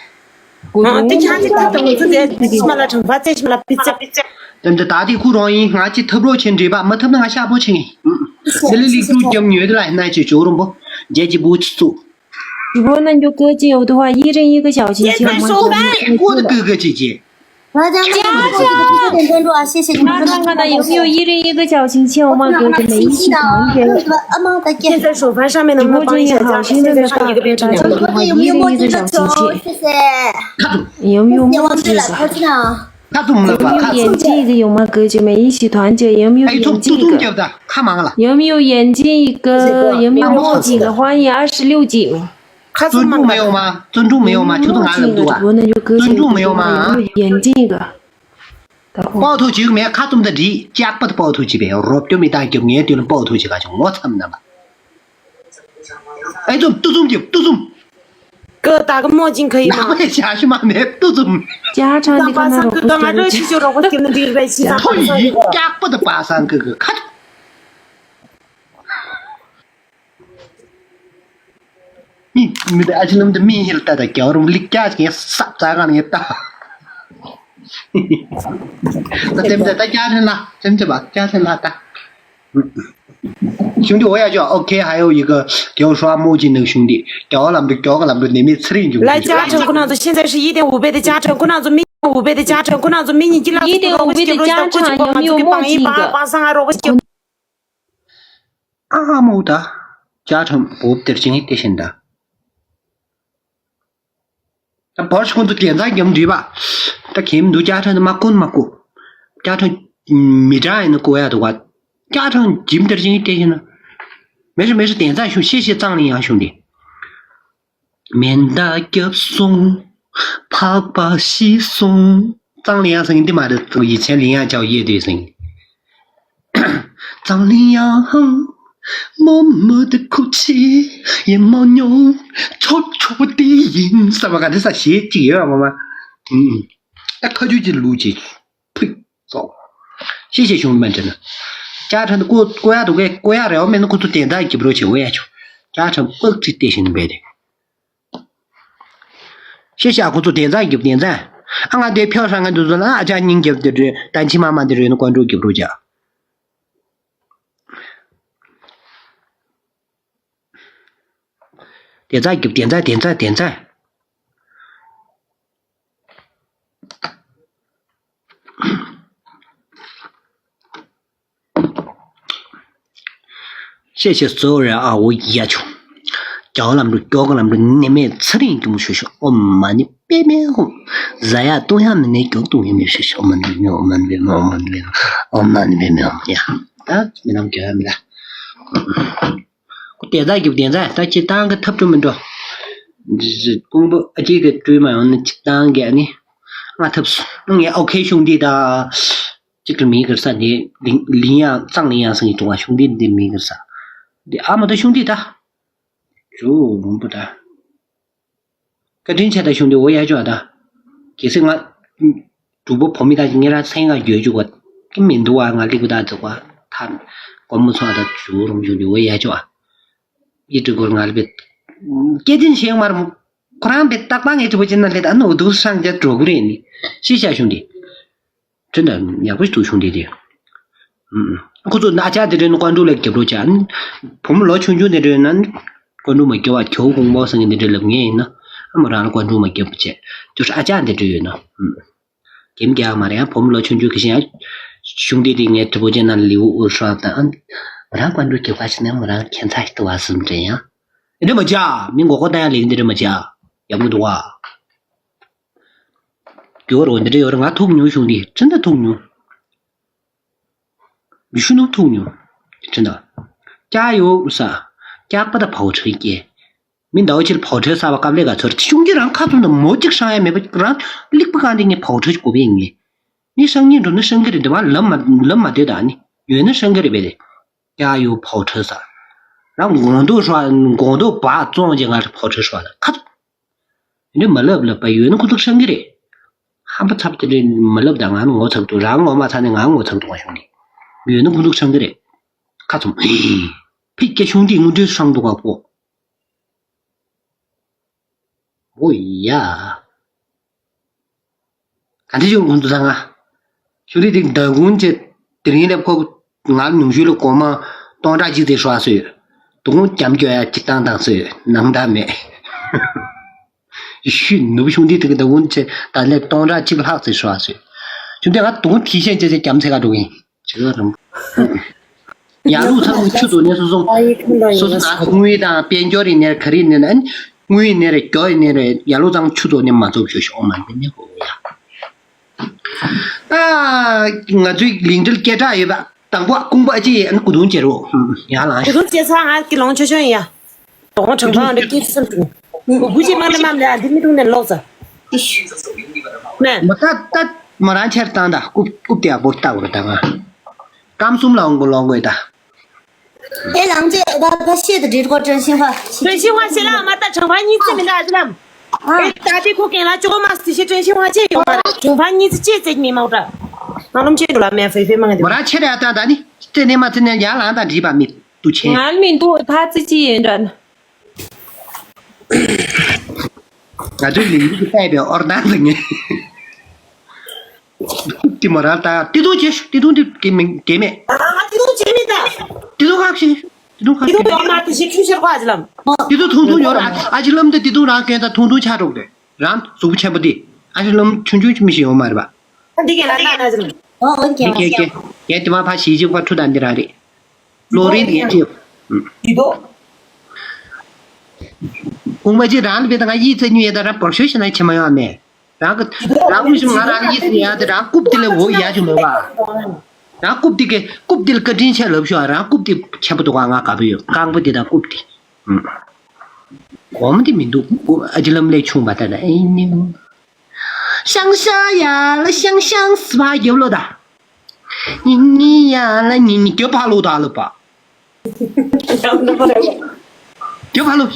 ཨ་དེ་ཆ་ཅི་ད་དུང་ཚོ་དེ་ཤི་མ་ལ་དྲང་པ་ཙེ་ཤི་མ་ལ་པི་ཙེ། དེ་འདི་ད་དེ་ཁུ་རང་ཡིན། ང་ཅི་ཐབས་རོགས་ཆེན་འདྲེས་པ་མ་ཐབས་ན་ང་ཤ་པོ་ཆེ་ངེ། དེ་ལི་ལིག་ཏུ་རྒྱབ་ཉོས་དེ་ལ་ན་ཅི་ཇོ་རུ་མོ་རྒྱལ་གྱི་བུ་ཆི་ཚུ། 直播那就各自有的话，一人一个小星星嘛。 ཀོ་ད་ཀི་ཀི་ཅི་ཅི། 大家，点关注啊，谢谢你们。 看看看有没有一人一个小星星，我们给每一期团一个。 现在首发上面能不能帮一下加？现在上一个别人点关注。 有没有墨镜的球？谢谢。 有没有墨镜的？ 他怎么了吧？有没有眼镜的？有吗？哥姐们一起团结，有没有眼镜的？ ཁ་མང་ལ། 有没有眼镜一个？有没有墨镜的？欢迎二十六姐。 ཁ་ཚུམ་མང་ལ། 尊重没有吗？尊重没有吗？求求俺了，对吧？ 尊重没有吗？ 有没有眼镜一个？ པའོ་ཐུག་ཅིག་མེད། ཁ་ཚུམ་ད་འདྲི་ལྕགས་པ་ད་པའོ་ཐུག་ཅིག་པས་རོབ་ཀྱོ་མི་ཏང་ཀྱོ་ངའི་དུས་ལ་པའོ་ཐུག་ཅིག་ག་ཅུང་ངོ་ཚ་མི་ན་པ། ཨེ་ཚུམ་ཏུ་ཚུམ་ཀྱི་ཏུ་ཚུམ། ཀི་ད་གི་མོ་ཅིང་ཁ་ཡི་མ། ནག་པའི་ཞག་ཤི་མ་མེད་ཏུ་ཚུམ། ཅ་ཁྲ་འདི་ཀ་ན་རོ་ཀོ་ཅ་ཁྲ་ཅི་ཅོ་རོ་ཀོ་ཀི་ན་འདི་རེ་ཅི་ད་ཐོ་ཡི་ལྕགས་པ་ད་པ་སང་ཀི་ཀི་ཁ། མི་མི་ད་ཨ་ཅི་ལམ་ད་མི་ཧིལ་ད་ད་རྒྱ་རུ་ལིག་ཀྱ་ཅིག་ཡ་སབ་ཙ་ག་ནི་ད། ད་དེམ་ད་ད་ཀྱ་ཆེན་ལ་དེམ་ཅི་བ་ཀྱ་ཆེན་ལ་ད། 兄弟，我也叫OK，还有一个给我刷墨镜那个兄弟，给我拦住，给我拦住，你们吃了就来加成，可能是现在是一点五倍的加成，可能是明五倍的加成，可能是明年进来一点五倍的加成，有没有墨镜的？ ཨ་མོ་ད། ཅ་ཁྲ་བོབ་དེར་ཅིང་ལྟེ་བཞིན་ད། ད་བར་ཤོང་དུ་དེ་འདྲ་རྒྱམ་འདྲིས་པ། ད་ཁེམ་འདུག་ཅ་ཁྲ་འདི་མ་ཀུན་མ་ཀུ། ཅ་ཁྲ་མི་འདྲ་ཡིན་ན་ཀུ་ཡ་འདུག་བ། ཅ་ཁྲ་འཇིམ་དེར་ཅིང་ལྟེ་བཞིན་ན། མེ་ཤ་མེ་ཤ་དེ་འདྲ་ཤུ་ཤེ་ཤེ་གཙང་ལི་ཡང་ཤུ་འདི། མེ་མདའ་བརྒྱབ་སོང་། ཕག་པ་ཤི་སོང་། གཙང་ལི་ཡང་ཟེར་འདི་མ་རེད། ཡིད་ཆེན་ལི་ཡང་ཅའོ་ཡེ་དུས་ཟེར། གཙང་ལི་ཡང་མོ་མོ་དེ་ཁུ་ཆི་ཡེ་མོ་ཉོ་ཆོ་ཆོ་དེ་ཡིན་ས་བ་ག་དེ་ས་ཞེས་ཅིག་ཡོད་མ་མ། ད་ཁ་ཆུ་ཅི་ལུ་ཅི་ཕུད། སོ། ཤེས་ཤེས་བྱུང་མ་འདྲ་ན། ཅ་ཁྲ་འདི་ཀོ་ཀོ་ཡ་འདུག་གས། ཀོ་ཡ་རེ་བ་མེད་ན་ཁོ་ཚོ་དེ་འདྲ་གི་བྲོ་བྱེད་འོ་ཡ་ཆུ། ཅ་ཁྲ་པག་ཚིག་སྟེ་བཞིན་པས་དེ། ཤེས་ཤ་ཁོ་ཚོ་དེ་འདྲ་གི་དེ་འདྲ། ཨ་ང་དེ་ཕྱོགས་ཧྲ་ང་འདུག་ཟོ་ན་ཨ་ཅག་སྙིང་རྒྱབ་དེ་རེད། ད་ཕྱི་མ་མ་དེ་རེད་ན་ཀོན་ཀྲུའུ་གི་བྲོ་བྱ། དེ་འདྲ་གི་དེ་འདྲ་དེ་འདྲ་དེ་འདྲ། ཤེས་ཤེས་གཙོ་བོ་རེད་ཨ་འོ་ཡ་ཆུང་། རྒྱ་བ་ལམ་འགྲོ་སྐྱོ་ག་ལམ་འགྲོ་ནི་མེད་ཚེ་རིང་སྐྱུང་ཤོ་ཤོ་ཨོ་མ་ནི་པེ་མེ་ཧོ། ཟ་ཡ་བཏུང་ཡ་མི་ནི་སྐྱོ་བཏུང་ཡ་མི་ཤོ་ཤོ་ཨོ་མ་ནི་མེ་ཨོ་མ་ནི་པེ་མེ་ཨོ་མ་ནི་པེ་མེ་ཨོ་མ་ནི་པེ་མེ་ཨོ་ཡ། ད་མི་ནམ་སྐྱོ་ཡ་མི་ལ། ཁོ་དེ་ཚ་རྒྱབ་དེ་ཚ་ད་ཅི་བཏང་གི་ཐབས་བྲོ་མི་འགྲོ། ཀོང་པོ་ཨ་ཅེ་གི་སྤྲོད་མ་ཡོང་ན་ཅི་བཏང་གི་ཨ་ནི། ང་ཐབས་སུ་ངས་ཨོ་ཁེ་གཞུང་འདི་ད། གཅིག་གི་མི་གི་ས་དེ་ལིང་ལིང་ཡང་གཙང་ལིང་ཡང་སང་གི་ཏུང་བ་གཞུང་འདི་འདི་མི་གི་ས། འདི་ཨ་མ་ད་གཞུང་འདི་ད། ཇོ་རུང་པོ་ད། བཀའ་དྲིན་ཆེ་ད་གཞུང་འདི་འོ་ཡ་ཅོ་ཨ་ད། གལ་སྲིད་ང་། དྲུག་པོ་བོ་མི་ད་ངེད་རང་སེང་ང་འགྱོད་ཅུག་པ། ཀི་མི་འདུག་བ་ང་ལིག་པ་ད་འདུག་བ། ཐ། ཀོ་མོ་ཚོ་ཨ་ད་ཇོ་རུང་གཞུང་འདི་འོ་ཡ་ཅོ་ཨ། ཡི་ཏྲི་གོར་ང་ལ་བེད། སྐད་འཛིན་ཆེ་མར་མོ། ཁོ་རང་བེད་རྟག་པ་ངའི་གྲི་བོ་ཅན་ན་ལེད་ཨ་ནོ་འདུག་སྲང་རྒྱ་འགྲོ་གི་རེད་ནི། ཤི་ཤ་གཞུང་འདི། དྲན་ད་ཡག་པོ་ཞིག་འདུག་གཞུང་འདི་དེ། ཁོ་ཚོ་ན་ཅག་དེ་འདྲའི་ནི་ཀོན་ཀྲུ་ལ་རྒྱབ་རོགས་བྱ་ནི། བུ་མོ་ལོ་ཆུང་ཆུང་དེ་འདྲའི་ན་ནི། ཀོན་ཀྲུ་མ་རྒྱབ་བ་ཁྱོ་ཧུང་མོ་སང་གི་འདི་འདྲའི་ལབ་ངེས་ཡིན་ན། ཨ་མོ་རང་ལ་ཀོན་ཀྲུ་མ་རྒྱབ་བྱས། ཅོ་ཨ་ཅག་འདི་འདྲ་ཡོད་ན། རྒྱན་རྒྱག་མ་རེད་ཡང་བུ་མོ་ལོ་ཆུང་ཆུང་གི་བཞིན་ཡང་། གཞུང་འདི་དེ་ངའི་གྲི་བོ་ཅན་ན་ལིའུ་ཨུ་ཧྲ་དང་། ང་རང་ཀོན་ཀྲུ་རྒྱབ་ཁ་ཕྱི་ནས་མོ་རང་ཁྱད་མཚར་ཞིག་ཏུ་བ་སུམ་དྲན་ཡང་། འདི་འདྲ་མ་བྱ། མི་མགོ་སྐོར་བཏང་ཡང་ལེགས་འདི་འདྲ་མ་བྱ། ཡག་པོ་འདུག་བ། རྒྱུ་བ་རོ་འདི་འདྲ་ཡོད་རེད་ང་ཐུག་མྱོང་གཞུང་འདི་ཅི་འདྲ་ཐུག་མྱོང་། མི་ཤུ་ནུབ་ཐུག་མྱོང་། དྲན་ད། ཀྱ་ཡོ་ས། ཀྱ་པ་ད་བའོ་ཁྲི་སྐྱེ། མི་འདའོ་ཕྱིར་བའོ་ཁྲི་ས་བ་ཀབ་ལེ་ག་ཚོར་ཆུང་གི་རང་ཁ་ཚུམ་དུ་མོ་གཅིག་ཧྲང་ཡ་མེད་པ་རང་ལིག་པ་གང་དེ་ངས་བའོ་ཁྲི་གོ་བས་ངས། ནི་ཧྲང་ཉིན་འགྲོ་ནི་ཧྲང་གི་རེད་འདི་བ་ལམ་མ་ལམ་མ་དེ་ད་ནི་ཡོད་ནི་ཧྲང་གི་རེད་བས་ལེ། ཀྱ་ཡོ་བའོ་ཁྲི་ས། རང་གོང་དུ་ཧྲ་གོང་དུ་བ་བཙོང་རྒྱ་ང་བའོ་ཁྲི་ཧྲ་ལ་ཁ་ཚུམ། འདི་མ་ལབ་ལབ་པ་ཡོད་ན་ཁོ་ཚོ་ཧྲང་གི་རེད། ཧམ་པ་ཚབ་དེ་འདྲའི་མ་ལབ་དང་ང་ངོ་ཚ་གི་འདུག་རང་ངོ་མ་ཚ་ནས་ང་ངོ་ཚ་གི་འདུག་ག་གཞུང་འདི། ཡོད་ན་ཁོ་ཚོ་ཧྲང་གི་རེད། ཁ་ཚུམ། ཕི་སྐྱ་གཞུང་འདི་དངོས་འབྲེལ་ཧྲང་འདུག་ག་ཁོ། འོ་ཡ། ག་འདྲ་བྱུང་ཁོང་ཚོ་ཚང་ང་། ཞུ་རི་དེ་མདང་དགོང་ཅེ་དེ་རིང་ལས་ཁོ་ང་ཉུང་ཤོས་ལ་གོང་མ་སྟོང་ཕྲག་གཅིག་ཙམ་ཧྲ་སོས་ཡོད། དོ་དགོང་འགྱམ་སྐྱོ་ཡ་གཅིག་བཏང་བཏང་སོས་ཡོད་ནང་ད་མེད། ཤུ་ནུབ་ཤུང་འདི་དེ་གི་མདང་དགོང་ཅེ་ད་ལས་སྟོང་ཕྲག་གཅིག་ལྷག་ཙམ་ཧྲ་སོས་ཡོད། ཞུ་འདི་ང་དོ་དགོང་ཐིག་ཤན་ཅེ་ཅེ་འགྱམ་ཚེ་ག་འགྲོ་གིན། ཇི་ག་རང་། ཡར་ལུག་ཚང་མ་ཆུ་བཙོ་ནས་སོ་སོ། སོ་སོ་ནང་དངུལ་དང་དཔལ་འབྱོར་ཡིན་ནའི་ག་རེ་ཡིན་ནའི་དངུལ་ཡིན་ནའི་རྒྱོ་ཡིན་ནའི་ཡར་ལུག་ཚང་མ་ཆུ་བཙོ་ནས་མ་བཙོ་ཞོ་ཞོ་མ་འདི་ནས་གོ་ཡ། ཨ། ང་ཚོའི་ལིང་ཏིལ་སྐད་གྲགས་ཡོད་པ་དང་པོ་ཀུང་པ་ཨ་ཅེ་ཡིས་ཨ་ནི་སྐུ་གདུང་བྱེད་རོགས། ཡ་ལང་། སྐུ་གདུང་བྱེད་ཚང་ང་གི་ལོང་ཆོ་ཆོ་ཡིན་ཡ། དོ་དགོང་དྲང་པོ་འདྲ་སྐད་ཆ་སེམས་ཀྱི་མི་དགུ་ཅིག་མ་ནི་མ་ལ་འདི་མི་དུང་ནས་ལོག་ས། ནས། མ་ད་ད་མ་རང་ཆེར་བཏང་ད་རྐུབ་རྐུབ་དེ་ཡག་པོ་ལྟ་དགོས་ད་ང་། སྐམ་གསུམ་ལ་འོང་གོ་ལོང་དགོས་ད། ཨེ་ལང་ཅེ་ད་ད་ཤེད་དུ་འདྲིར་གོ་ཀྲན་ཤིང་ཧྭ། ཀྲན་ཤིང་ཧྭ་ཤེད་ལ་མ་ད་གྲངས་ཕ་གཉིས་ཙམ་མི་འདུག་ཨ་ཅི་ལམ། ཨེ་ད་དེ་ཁོ་གན་ལ་ཅོ་མ་སི་ཤེ་ཀྲན་ཤིང་ཧྭ་ཅེ་ཡོང་མ་རེད་གྲངས་ཕ་གཉིས་ཙམ་ཅེ་ཙེ་མི་མང་ད། ང་ལོམ་ཅེ་འགྲོ་ལ་མེ་ཧྥེ་ཧྥེ་མང་གི་མ་འདུག་རང་ཆེར་ཡ་ད་ད་ནི་ཙེ་ནེ་མ་ཙེ་ནེ་ཡ་ལང་ད་འདྲིས་པ་མི་འདུག་ཆེ། ང་ལ་མི་འདུག་ད་ཙི་ཅི་ཡིན་འདྲ་ན། ང་ཚོའི་ལིང་ཏིལ་གྱིས་བཏབ་པའི་ཨོར་ནང་དུ་ངས། ཏི་མོ་རང་ལྟ་ཏི་ཏུང་བྱེད་ཤོག་ཏི་ཏུང་འདི་དགེ་མེད་དགེ་མེད། ཨ་ཏི་ཏུང་བྱེད་མེད་ད། ཏི་ཏུང་ཁག་ཤིང་ཏི་ཏུང་ཁག་ཏི་ཏུང་ཡོད་མ་ཏི་ཤི་ཁྲུ་ཤར་ཁོ་ཨ་ཅི་ལམ། ཏི་ཏུང་ཐུང་ཐུང་ཡོད་ར་ཨ་ཅི་ལམ་དེ་ཏི་ཏུང་རང་གན་ད་ཐུང་ཐུང་ཆགས་འགྲོ་གི་རེད་རང་གཟུགས་པོ་ཆེན་པོ་དེ་ཨ་ཅི་ལམ་ཆུང་ཆུང་ཅི་མི་ཤེས་ཡོད་མ་རེད་པ། ཨ་འདི་གན་ལ་ན་ན་ཅི་ལམ། ཨོ་ཨོ་ཀེ་ཨོ་ཀེ་ཀེ་ཀེ་དེ་མ་ཕ་ཤི་ཅི་ཕ་ཁྲུ་ད་འདི་རང་རེད། ལོ་རིན་ཡེ་ཅིབ། འདི་དོ། ཁུང་པ་ཅི་རང་ལ་བེ་ད་ང་ཡིད་ཚ་ཉུ་ཡེ་ད་ར་བོར་ཤོད་ཤི་ན་ཆེ་མ་ཡོང་མེད། རང་གི་རང་མི་ཤུ་ང་རང་ཡིད་ཚ་ཡ་དེ་རང་རྐུབ་དེ་ལ་འོ་ཡ་ཅུ་མེད་པ། རང་རྐུབ་དེ་གི་རྐུབ་དེ་ལ་བཀའ་དྲིན་ཆེ་ལབ་ཤོག་རང་རྐུབ་དེ་ཆེན་པོ་འདུག་ག་ང་དགའ་པོ་ཡོད་རྐང་པ་དེ་དང་རྐུབ་དེ། གོམ་དེ་མི་འདུག་ཨ་ཅི་ལམ་ལས་ཆུང་བ་ད་ད་ཨེ་ནི། ཤང་ཤང་ཡ་ལ་ཤང་ཤང་སི་བ་རྒྱབ་ལོ་ད། ཉིན་ཉིན་ཡ་ལ་ཉིན་ཉིན་རྒྱབ་ཕ་ལོ་ད་ལོ་པ། རྒྱབ་ཕ་ལོ།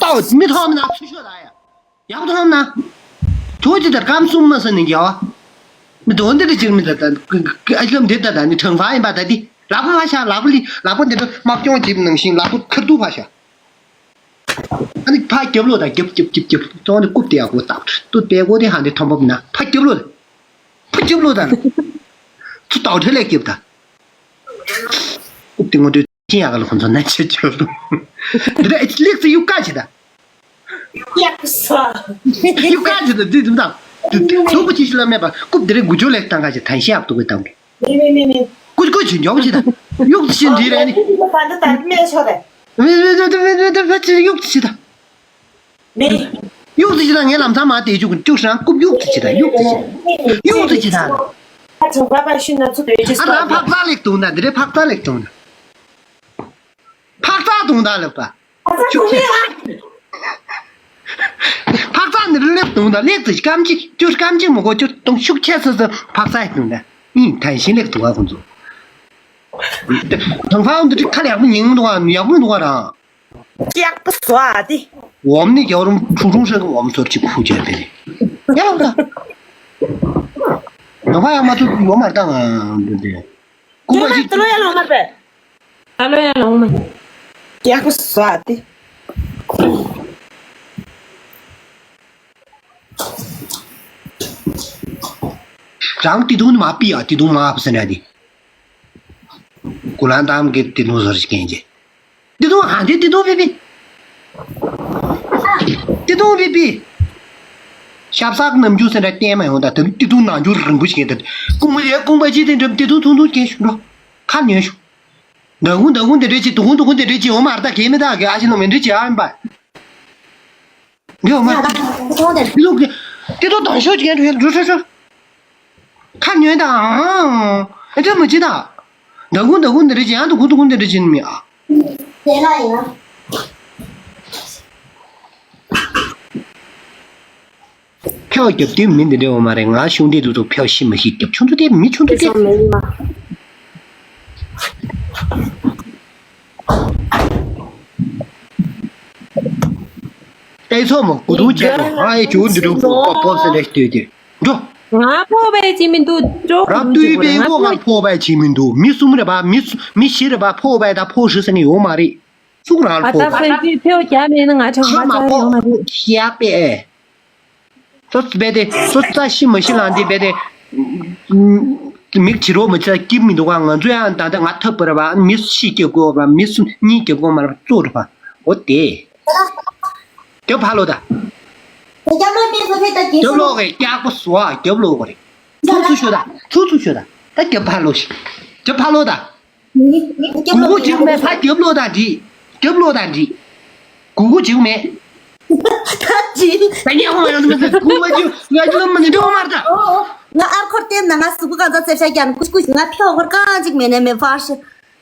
ཏའོ་མི་ཐོག་མི་ན་ཚུ་ཤོ་ད་ཡ། ཡག་པོ་མཐོང་ན། དོ་ཅི་ལྟར་སྐམ་གསུམ་མ་ཟ་ནི་རྒྱལ་བ། མི་དོན་འདི་འདྲ་ཅིག་མི་ད་ད་ཨ་ལམ་འདི་ད་ད་ནི་གྲངས་ཕ་ཡིན་པ་ད་འདི་ལག་པ་ཕ་ཤ་ལག་པ་ལི་ལག་པ་འདི་འདྲ་དམག་སྐྱོང་ཅིག་ནང་བཞིན་ལག་པ་ཁར་ཏུ་ཕ་ཤ། ཨ་ནི་ཕ་རྒྱབ་ལོ་ད་རྒྱབ་རྒྱབ་རྒྱབ་རྒྱབ་ཙོང་ནི་རྐུབ་དེ་ཡག་པོ་བཏགས་ཏུ་པའི་གོ་དེ་ཧ་འདི་མཐོན་པོ་མིན་ན་ཕ་རྒྱབ་ལོ་ད། ཕ་རྒྱབ་ལོ་ད། ཚུ་ཏའོ་ཁྲེ་ལེགས་རྒྱབ་ད། རྐུབ་དེ་ངོ་སྤྲོད་ཅི་ཡག་ལ་ཁོང་ཚོ་ན་ཆེ་ཆེ་ལོ། འདི་འདྲ་ལེགས་ཚེ་གཡུག་ཀ་ཆེ་ད། ཡག་སོ། ཡུ་ཀ་ཅི་ད་དུས་དུམ་དང་། དུ་དུ་དུ་པོ་ཅི་ཞིག་ལ་མེད་པ་རྐུབ་དེ་རེ་དགུ་ཅོ་ལེགས་བཏང་ག་ཅི་ཐན་ཤི་ཨབ་ཏུ་གི་བཏང་གི་མི་མི་མི་མི། ཀུ་ཀུ་ཅི་འཇོག་ཅི་ད། ཡུག་ཅི་འདི་རེ་ནི། ད་ད་ད་མེད་ཤོ་རེ། མི་མི་མི་མི་མི་མི་ཅི་ཡུག་ཅི་ད། མེད། གཡུག་ཙི་ཅི་དང་། ངས་ལམ་སང་མ་དེ་བཅུག་བཅུག་ཧྲང་རྐུབ་གཡུག་ཙི་ཅི་དང་། གཡུག་ཙི་ཅི་དང་། གཡུག་ཙི་ཅི་དང་། ཨ་ཚོ་བ་བ་ཤི་ན་ཚོ་དེ་ཅི་ཨ་རང་ཕག་ཚ་ལེགས་འདུག་ན། འདི་རེད། ཕག་ཚ་ལེགས་འདུག་ན། ཕག་ཚ་འདུག་ན་ལེགས་པ། ཕག་ཚ་འདུག་ན། ཕག་ཚ་ནི་ལེགས་འདུག་ན། ལེགས་ཙི་སྐམ་ཅིག་ཅུ་སྐམ་ཅིག་མི་གོ་ཅུ་སྟོང་ཤུགས་ཆེ་སོ་སོ་ཕག་ཚ་འདུག་ན། ཨིན། ད་ཤིན་ལེགས་འདུག་ག་ཁོང་ཚོ། དང་ཕག་འདི་ཁ་ལེགས་པོ་ཉིང་འདུག་ག་ཡག་པོ་འདུག་ག་རང་། སྐྱག་པ་བཟོ་ཨ་དེ། འོམ་ནི་རྒྱ་རུམ་ཁྲུ་ཁྲུང་ཧྲ་གི་འོམ་ཚོར་གཅིག་ཁུ་བྱས་པས། ཡ་ལ་ད། ནོ་ཕ་ཡ་མ་ཐུབ་ཡོད་མ་རེད་ད་ང་འདི་འདི། ཀུན་པ་ཅི། ད་ལོ་ཡ་ལོ་མ་པས། ད་ལོ་ཡ་ལོ་མ། སྐྱག་པ་བཟོ་ཨ་དེ། རང་ཏི་དུང་ནི་མ་པི་ཡ། ཏི་དུང་མ་པ་ཟེར་ན་དེ། གུ་ལང་དམ་གི་ཏི་དུང་ཟོར་ཞིག་གན་ཅེ། ཏི་དུང་ཧང་ཏི་ཏི་དུང་པི་པི། ཏི་དུང་པི་པི། ཤབ་སག་ནམ་རྒྱུན་སེ་འདྲ་བསྟན་མ་ཡོང་ད། ཏི་ཏི་དུང་ནང་རྒྱུན་རིང་པོ་ཞིག་ཡིན་ད། ཀུང་པ་ཡེ་ཀུང་པ་ཅི་དེ་འགྲམ་ཏི་དུང་ཐུང་ཐུང་སྐྱེ་ཤུ་འགྲོ། ཁ་ཉོན་ཤུ། ད་གུང་ད་གུང་དེ་འདྲ་ཅི། དུ་གུང་དུ་གུང་དེ་འདྲ་ཅི་ཡོང་མ་རེད་ད། གལ་མི་ད་གི་ཨ་ཞེ་ལོ་མི་འདྲ་ཅི་ཨ་ཡིན་པ། འདི་འོ་མ། ཏི་ཏོ་དང་ཤོག་ཅིག་ཡན་འགྲོ་ཡན་འགྲོ་ཤོག་ཤོག་ཁ་ཉོན་དང་། ཨ་འདྲ་མ་བྱེད་དང་། ད་གུང་ད་གུང་འདི་འདྲ་བྱེད། ཡང་ད་གུང་ད་གུང་འདི་འདྲ་བྱེད་ནི་མེད་ཨ། དེ་ལ་ཡིན་ན། ཕྱོགས་རྒྱབ་དུས་མི་འདི་འདྲ་འོ་མ་རེད། ང་ཤུང་དེ་དུ་དུ་ཕྱོགས་ཤི་མ་ཤི་རྒྱབ་ཆུང་དུ་དེ་མི་ཆུང་དུ་དེ། ཨེ་ཚོགས་མོ་གུ་དུང་བྱས་འགྲོ། ཨ་ཨེ་ཇོ་འདི་རུ་པོ་པོ་སེ་ལེ་ཤི་ཏོས་ཏེ་འགྲོ། ང་ཕོ་བས་ཅི་མི་འདུག་ཅོག་རབ་ཏུའི་པའི་ངོ་ང་ཕོ་བས་ཅི་མི་འདུག་མི་གསུམ་རེད་པ། མི་མི་བཞི་རེད་པ། ཕོ་བས་ད་ཕོ་བཞི་ཟེར་ནི་ཡོད་མ་རེད། ཚུགས་རང་ལ་ཕོ་བས། ད་ཕན་ཚུན་ཕེའུ་རྒྱ་མེད་ན་ང་ཁྲག་མ་ཁ་མ་ཚ་ཡོད་མ་རེད། ཤ་པས། སོ་སོ་བས་ཏེ་སོ་སོ་ཤི་མ་ཤི་ལང་དེ་བས་ཏེ། མིག་བྱི་རོ་མི་ཚ་སྐྱིབ་མི་འདུག་ག་ང་ཚོ་ཡང་ད་ལྟ་ང་ཐབས་པར་བ་མི་ཤི་སྐྱིབ་དགོས་པ། མི་གཉིས་སྐྱིབ་དགོས་མ་རེད་པ། གཙོ་རེད་པ། འོ་དེ། རྒྱབ་ཕ་ལོ་ད། རྒྱབ་ལོ་མི་བཟོ་ཕེ་ད་རྒྱབ་ལོ་གི་སྐྱག་པ་བཟོ་ཨ། རྒྱབ་ལོ་གོ་རེད། ཚུ་ཚུ་ཤོ་ད། ཚུ་ཚུ་ཤོ་ད། ད་རྒྱབ་ཕ་ལོ་ཤི། རྒྱབ་ཕ་ལོ་ད། གུ་གུ་བྱེད་མེད་ཕ་རྒྱབ་ལོ་དང་འདྲིས། རྒྱབ་ལོ་དང་འདྲིས། གུ་གུ་བྱེད་མེད། ད་འདྲིས། ད་ཉལ་ཁོང་ཡང་མི་ཚེ་གུ་མ་བྱེད་ང་ཅི་ལ་མི་འདྲི་བ་མར་ད། ང་ཨར་ཁོར་བསྟན་ན་ང་གཟུགས་པོ་གང་ཚ་ཚེར་ཤ་རྒྱབ་ཀུཤ་ཀུཤ་ང་ཕྱོགས་ཁོར་གང་ཅིག་མེད་ནས་མེད་ཕར་ཤི།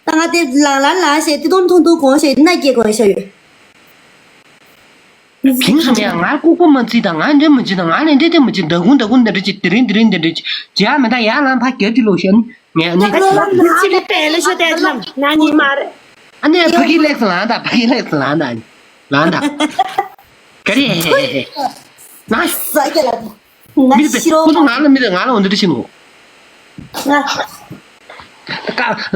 ད་ང་དེ་ལང་ལང་ལང་ཞེས་དེ་དོན་ཐུང་ཐུང་གོང་ཞེས་ན་སྐྱེ་གོང་ཤ་ཡོད། ཕིང་སུ་མེད། ང་ལྐུགས་པ་མ་བརྩིས་དང་། ང་འདྲེ་མ་བྱེད་དང་། ང་ལས་འདྲེ་དེ་མ་བྱེད། ད་གུང་ད་གུང་འདི་འདྲ་བྱེད། དེ་རིང་དེ་རིང་འདི་འདྲ་བྱེད། བྱེད་ཡ་མེད་ད། ཡར་ལངས་ཕ་རྒྱབ་དེ་ལོག་ཤོག་ནི་ངས་ནི། ཅི་ལི་པེ་ལེ་ཤོ་དེ་ལམ་ན་ནི་མ་རེད། ཨ་ནི་ཕ་གི་ལེགས་སུ་ལངས་དང་། ཕ་གི་ལེགས་སུ་ལངས་དང་། ལངས་དང་། ག་རེ་ཧེ་ཧེ་ཧེ། ང་ས་ཀྱ་ལ་ང་མི་རེད་པས། ཤི་རོ་ཁོ་ཚོ་ང་ལ་མི་རེད། ང་ལ་འོ་འདི་འདྲ་བྱེད་ནོ། ང་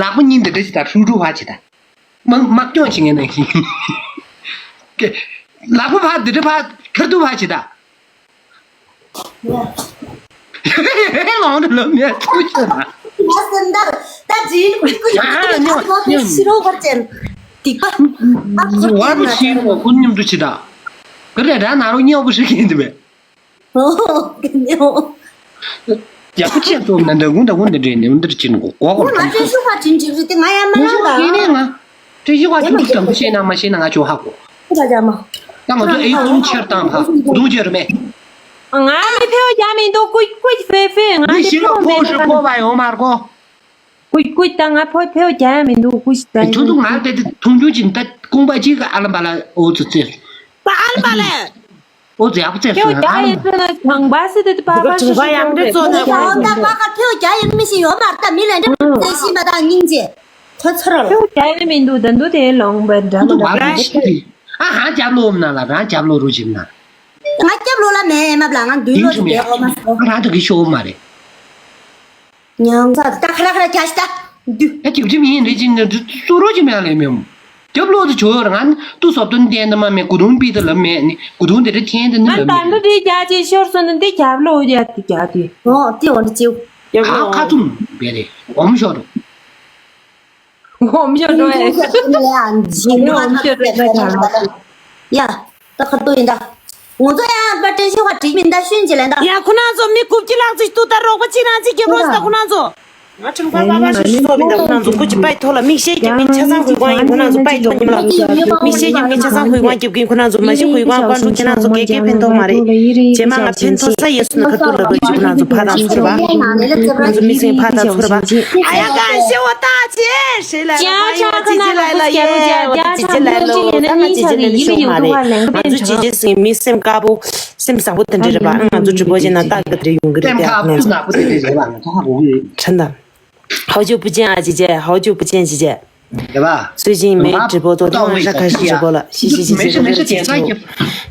ལག་པ་གཉིས་འདི་འདྲ་བྱེད་དང་། ཧྲུ་ཧྲུ་ཕ་བྱེད་དང་། མ་མ་སྐྱོན་ཞིག་ངས་ནང་བཞིན། ལག་པ་ཕར་འདི་འདྲ་ཕར་ཁར་ཏུ་ཕར་བྱེད་ད། ལོང་འདྲ་ལོ་མེད་ཚུགས་ཆོད་ན། ང་སེམས་དར་ད་ཇིན་ཀུ་ཀུ་ཨ་ཉོ་ཉོ་ཤི་རོ་བར་ཅན། སྡིག་པ། ཨ་ཁོ་བར་མ་ཤི་རོ་ཀུན་མཉམ་དུ་བྱེད་ད། ག་རེ་ད་ན་རོ་ཉོ་བུ་ཤི་གིན་དེ་བས། ཨོ། ཡག་པོ་ཅིག་སོང་ན་འདྲ་གུང་འདྲ་གུང་འདྲ་འདྲ་འདྲ་འདྲ་ཅིག་གོ་གོ་ང་ཅོ་ཤུ་ཁ་ཅིན་ཅིག་རེད་དེ། ང་ཡ་མ་ན་ད། ཡིན་ནི་ང་ཅོ་ཤུ་ཁ་ཅུ་ཏུ་ཀྲང་པོ་ཤེས་ན་མ་ཤེས་ན་ང་ཅོ་ཧ་གོ། ཁ་ཅ་མ། ད་ང་ཚོ་ཨེ་ཙུམ་ཆེར་བཏང་ཧ་གོ་འདུག་ཅེར་མེད། ང་མི་ཕེའུ་རྒྱ་མི་འདུག་ཀུ་ཀུ་ཕེ་ཕེ་ང་མི་ཕེའུ་མེད་ན་ད། ཀུ་ཀུ་ད་ང་ཕོ་ཕེའུ་རྒྱ་མི་འདུག་ཀུ་ཤི་ད། ཁྱོད་ཚོ་ང་དེ་དུང་ཆུང་ཅིག་ད་ཀུང་པ་ཅིག་ཨ་ལམ་པ་ལ་འོ་ཚོ་ཚེ། ད་ཨ་ལམ་པ་ལ། ཨོ་ཙི་ཡག་པོ་བཙལ་ཁྱེའུ་སོང་རྒྱ་ཡིན་ཟེར་ན་ཁང་པ་སི་དེ་དུ་པ་པ་སི་སི་ཁང་པ་ཡང་འདྲེ་ཙོ་ན་ཁང་པ་པ་ཁ་ཁྱེའུ་རྒྱ་ཡིན་མི་ཤེས་ཡོད་མ་རེད་ད། མི་ལ་འདྲེ་ཙེ་ཤི་མ་ད་སྙིང་རྗེ་ཐོ་ཚོ་ར་ལ། ཁྱེའུ་རྒྱ་ཡིན་མི་འདུག་ད་འདུག་དེ་ལོང་པ་འདྲ་མ་འདུག་ང་རང་ཤི་དུས་ཨ་ཧང་རྒྱབ་ལོ་མ་ན་ལ་རང་རྒྱབ་ལོ་རུ་ཅིག་ན། ང་རྒྱབ་ལོ་ལ་མེད་མ་ལ་ང་མདུན་ལོ་ཅིག་དེ་ཨོ་མ་སོ། ང་རང་དུ་གི་ཤོག་མ་རེད། ཉང་ཚ་ད་ཁ་ར་ཁ་ར་རྒྱ་ཤི་ད་འདུ། ཨ་ཅིབ་ཅིབ་ཡིན་རེད་ཅིང་ནི་སུ་རོ་ཅིག་མེད་ལེ་མེད་མོ། རྒྱབ་ལོག་ཏུ་བྱོས་ཡོད་ར་ང་ནི་ཏུ་སོབ་ཏུ་ནི་བསྟན་ཏུ་མ་མེད་གུ་དུང་པི་ཏུ་ལབ་མེད་ནི་གུ་དུང་དེ་རེ་འཐེན་ཏུ་ནི་ང་ལབ་ད་མེད། འདི་རེད་རྒྱ་ཅིག་ཤོར་སོང་ནི་འདི་རྒྱབ་ལོག་རྒྱ་དེ་རྒྱ་དེ། ཨོ་དེ་འོ་འདི་ཅིའུ། ཁ་ཁ་ཐུམ་བེ་རེ་འོམ་ཤོར་རུ། འོམ་ཤོར་རུ་ཨེ། འོམ་ཤོར་རུ་ཨེ་ན་ཆ་ལ། ཡ། ད་ཁ་ཏོ་ཡིན་ད། ང་ཚོ་ཡང་པ་ཏྲེ་ཤི་བ་བྲིས་མིན་ད་ཤུན་ཅི་ལན་ད། ཡ་ཁོ་ན་ཚོ་མི་རྐུབ་ཀྱི་ལག་ཅིག་ཏུ་ད་རོགས་པ་ཅི་རང་ཅིག་རྒྱབ་རོགས་ད་ཁོ་ན་ཚོ། ང་ཁྲིམས་ཁང་པ་པ་ཞིག་སོགས་མི་འདུག་ཁོ་རང་ཚོ་སྐུ་མཁྱེན་པའི་ཐོག་ལ་མིག་ཤེལ་རྒྱབ་མཁན་ཆ་ཚང་གོས་གོན་ཡིན། ཁོ་རང་ཚོ་པའི་ཐོག་ཉིན་ལ་མིག་ཤེལ་རྒྱབ་མཁན་ཆ་ཚང་གོས་གོན་རྒྱབ་ཀྱིན། ཁོ་རང་ཚོ་མ་ཤེས་གོས་གོན་བཀའ་འཁྲོལ་ཁྱེད་རང་ཚོ་གེ་གེ་ཕན་ཐོགས་མ་རེད། རྗེས་མ་ང་ཕན་ཐོགས་ས་ཡོད་སོང་ན་ཁ་ཐུག་ལ་འགྲོ་ཅིག་ཁོ་རང་ཚོ་ཕར་དང་ཚུར་བ། ཁོ་རང་ཚོ་མིག་སེང་ཕར་དང་ཚུར་བ། ཨ་ཡ་ཀ་ཤེ་བ་ཏག་ཅེ་ཧྲེ་ལ་ལ་ཁོ་ཡོ་ཅི་ཅི་ལ་ལ་ཡེ་བ་ཅི་ཅི་ལ་ལ་ད་ང་ཅི་ཅི་ལ་ལ་ཤོག་མ་རེད། ང་ཚོ་ཅི་ཅི་སེང་མི་སེམས་དཀར་པོ་སེམས་བཟང་པོ་དེ་འདྲ་རེད་པ། ང་ཚོ་ཀྲི་པོ་ཅན་ན་ཏག་ཏག་དེ་འདྲ་ཡོང་གི་རེད། ཏེམ་ཁ་ཕུ་ན་པོ་དེ་འདྲ་རེད་པ། ང་ཚོ་ཧ་གོ་གི་ཡོད། ཁྲན་ད། 好久不见啊，姐姐，好久不见，姐姐。对吧？最近没直播，昨天晚上开始直播了，谢谢姐姐的热情。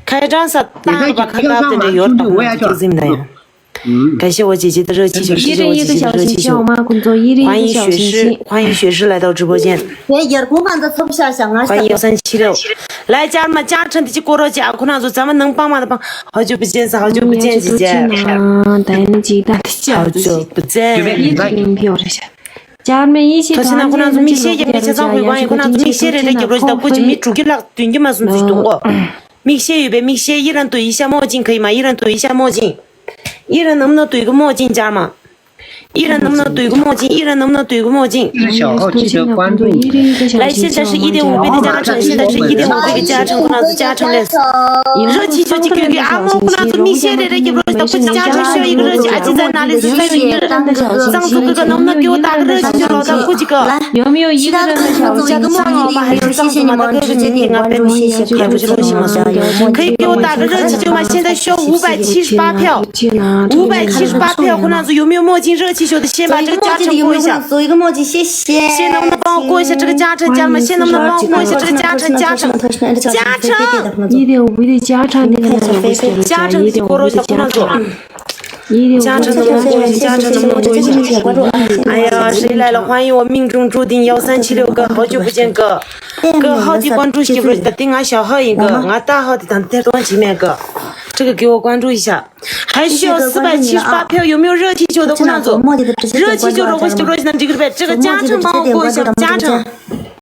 开张啥大了吧？看到这里有打红就进来呀。感谢我姐姐的热气球，谢谢我姐姐的热气球。欢迎学士，欢迎学士来到直播间。欢迎幺三七六。来，家人们，加成的去过热去啊！可能说咱们能帮忙的帮，好久不见，好久不见，姐姐。好久不见。ཐོག་ཆེ་ན་ཁོ་རང་ཚོ་མིག་ཤེལ་རྒྱབ་མཁན་ཆ་ཚང་གོས་གོན་ཡིན། ཁོ་རང་ཚོ་མིག་ཤེལ་རེ་རེ་རྒྱབ་རོགས་ཞེས་དང་། སྐུ་མཁྱེན་མི་དྲུག་བརྒྱ་ལྷག་བདུན་བརྒྱ་མ་སོང་ཚུལ་གཏོང་གོ། མིག་ཤེལ་ཡོད་པས་མིག་ཤེལ་ཡི་རང་ཏུ་ཡི་ཤ་མོ་ཅིང་ཁ་ཡི་མ་ཡི་རང་ཏུ་ཡི་ཤ་མོ་ཅིང་། ཡི་རང་ནམ་ན་ཏུ་ཡི་གུ་མོ་ཅིང་ཅར་མ། ཡི་རང་ནམ་ན་ཏུ་ཡི་གུ་མོ་ཅིང་། ཡི་རང་ནམ་ན་ཏུ་ཡི་གུ་མོ་ཅིང་། 这是小号记得关注一下。来，现在是一点五倍的加成，现在是一点五倍的加成，可能是加成了。热气球去给给阿莫，可能是米线的人也不知道，不加成需要一个热气，而且在哪里是在于热。上次这个能不能给我打个热气球？老大，过几个。有没有一个人的小号记得关注一下？谢谢你们直接点关注，谢谢关注，谢谢关注。可以给我打个热气球吗？现在需要五百七十八票，五百七十八票，可能是有没有墨镜热气球的，先把这个加成过一下。走一个墨镜，谢谢。现在能不能帮我过一下这个加成？家人们，现在能不能帮我过一下这个加成？加成，加成。一点五倍的加成，你看看，加成，一点五倍的加成。加成，加成，加成。哎呀，谁来了？欢迎我命中注定幺三七六哥，好久不见哥。哥，号的关注媳妇儿，打定俺小号一个，俺大号的当天多几面哥，这个给我关注一下。还需要四百七十八票，有没有热气球的？热气球，如果是这个加成帮我过一下，加成。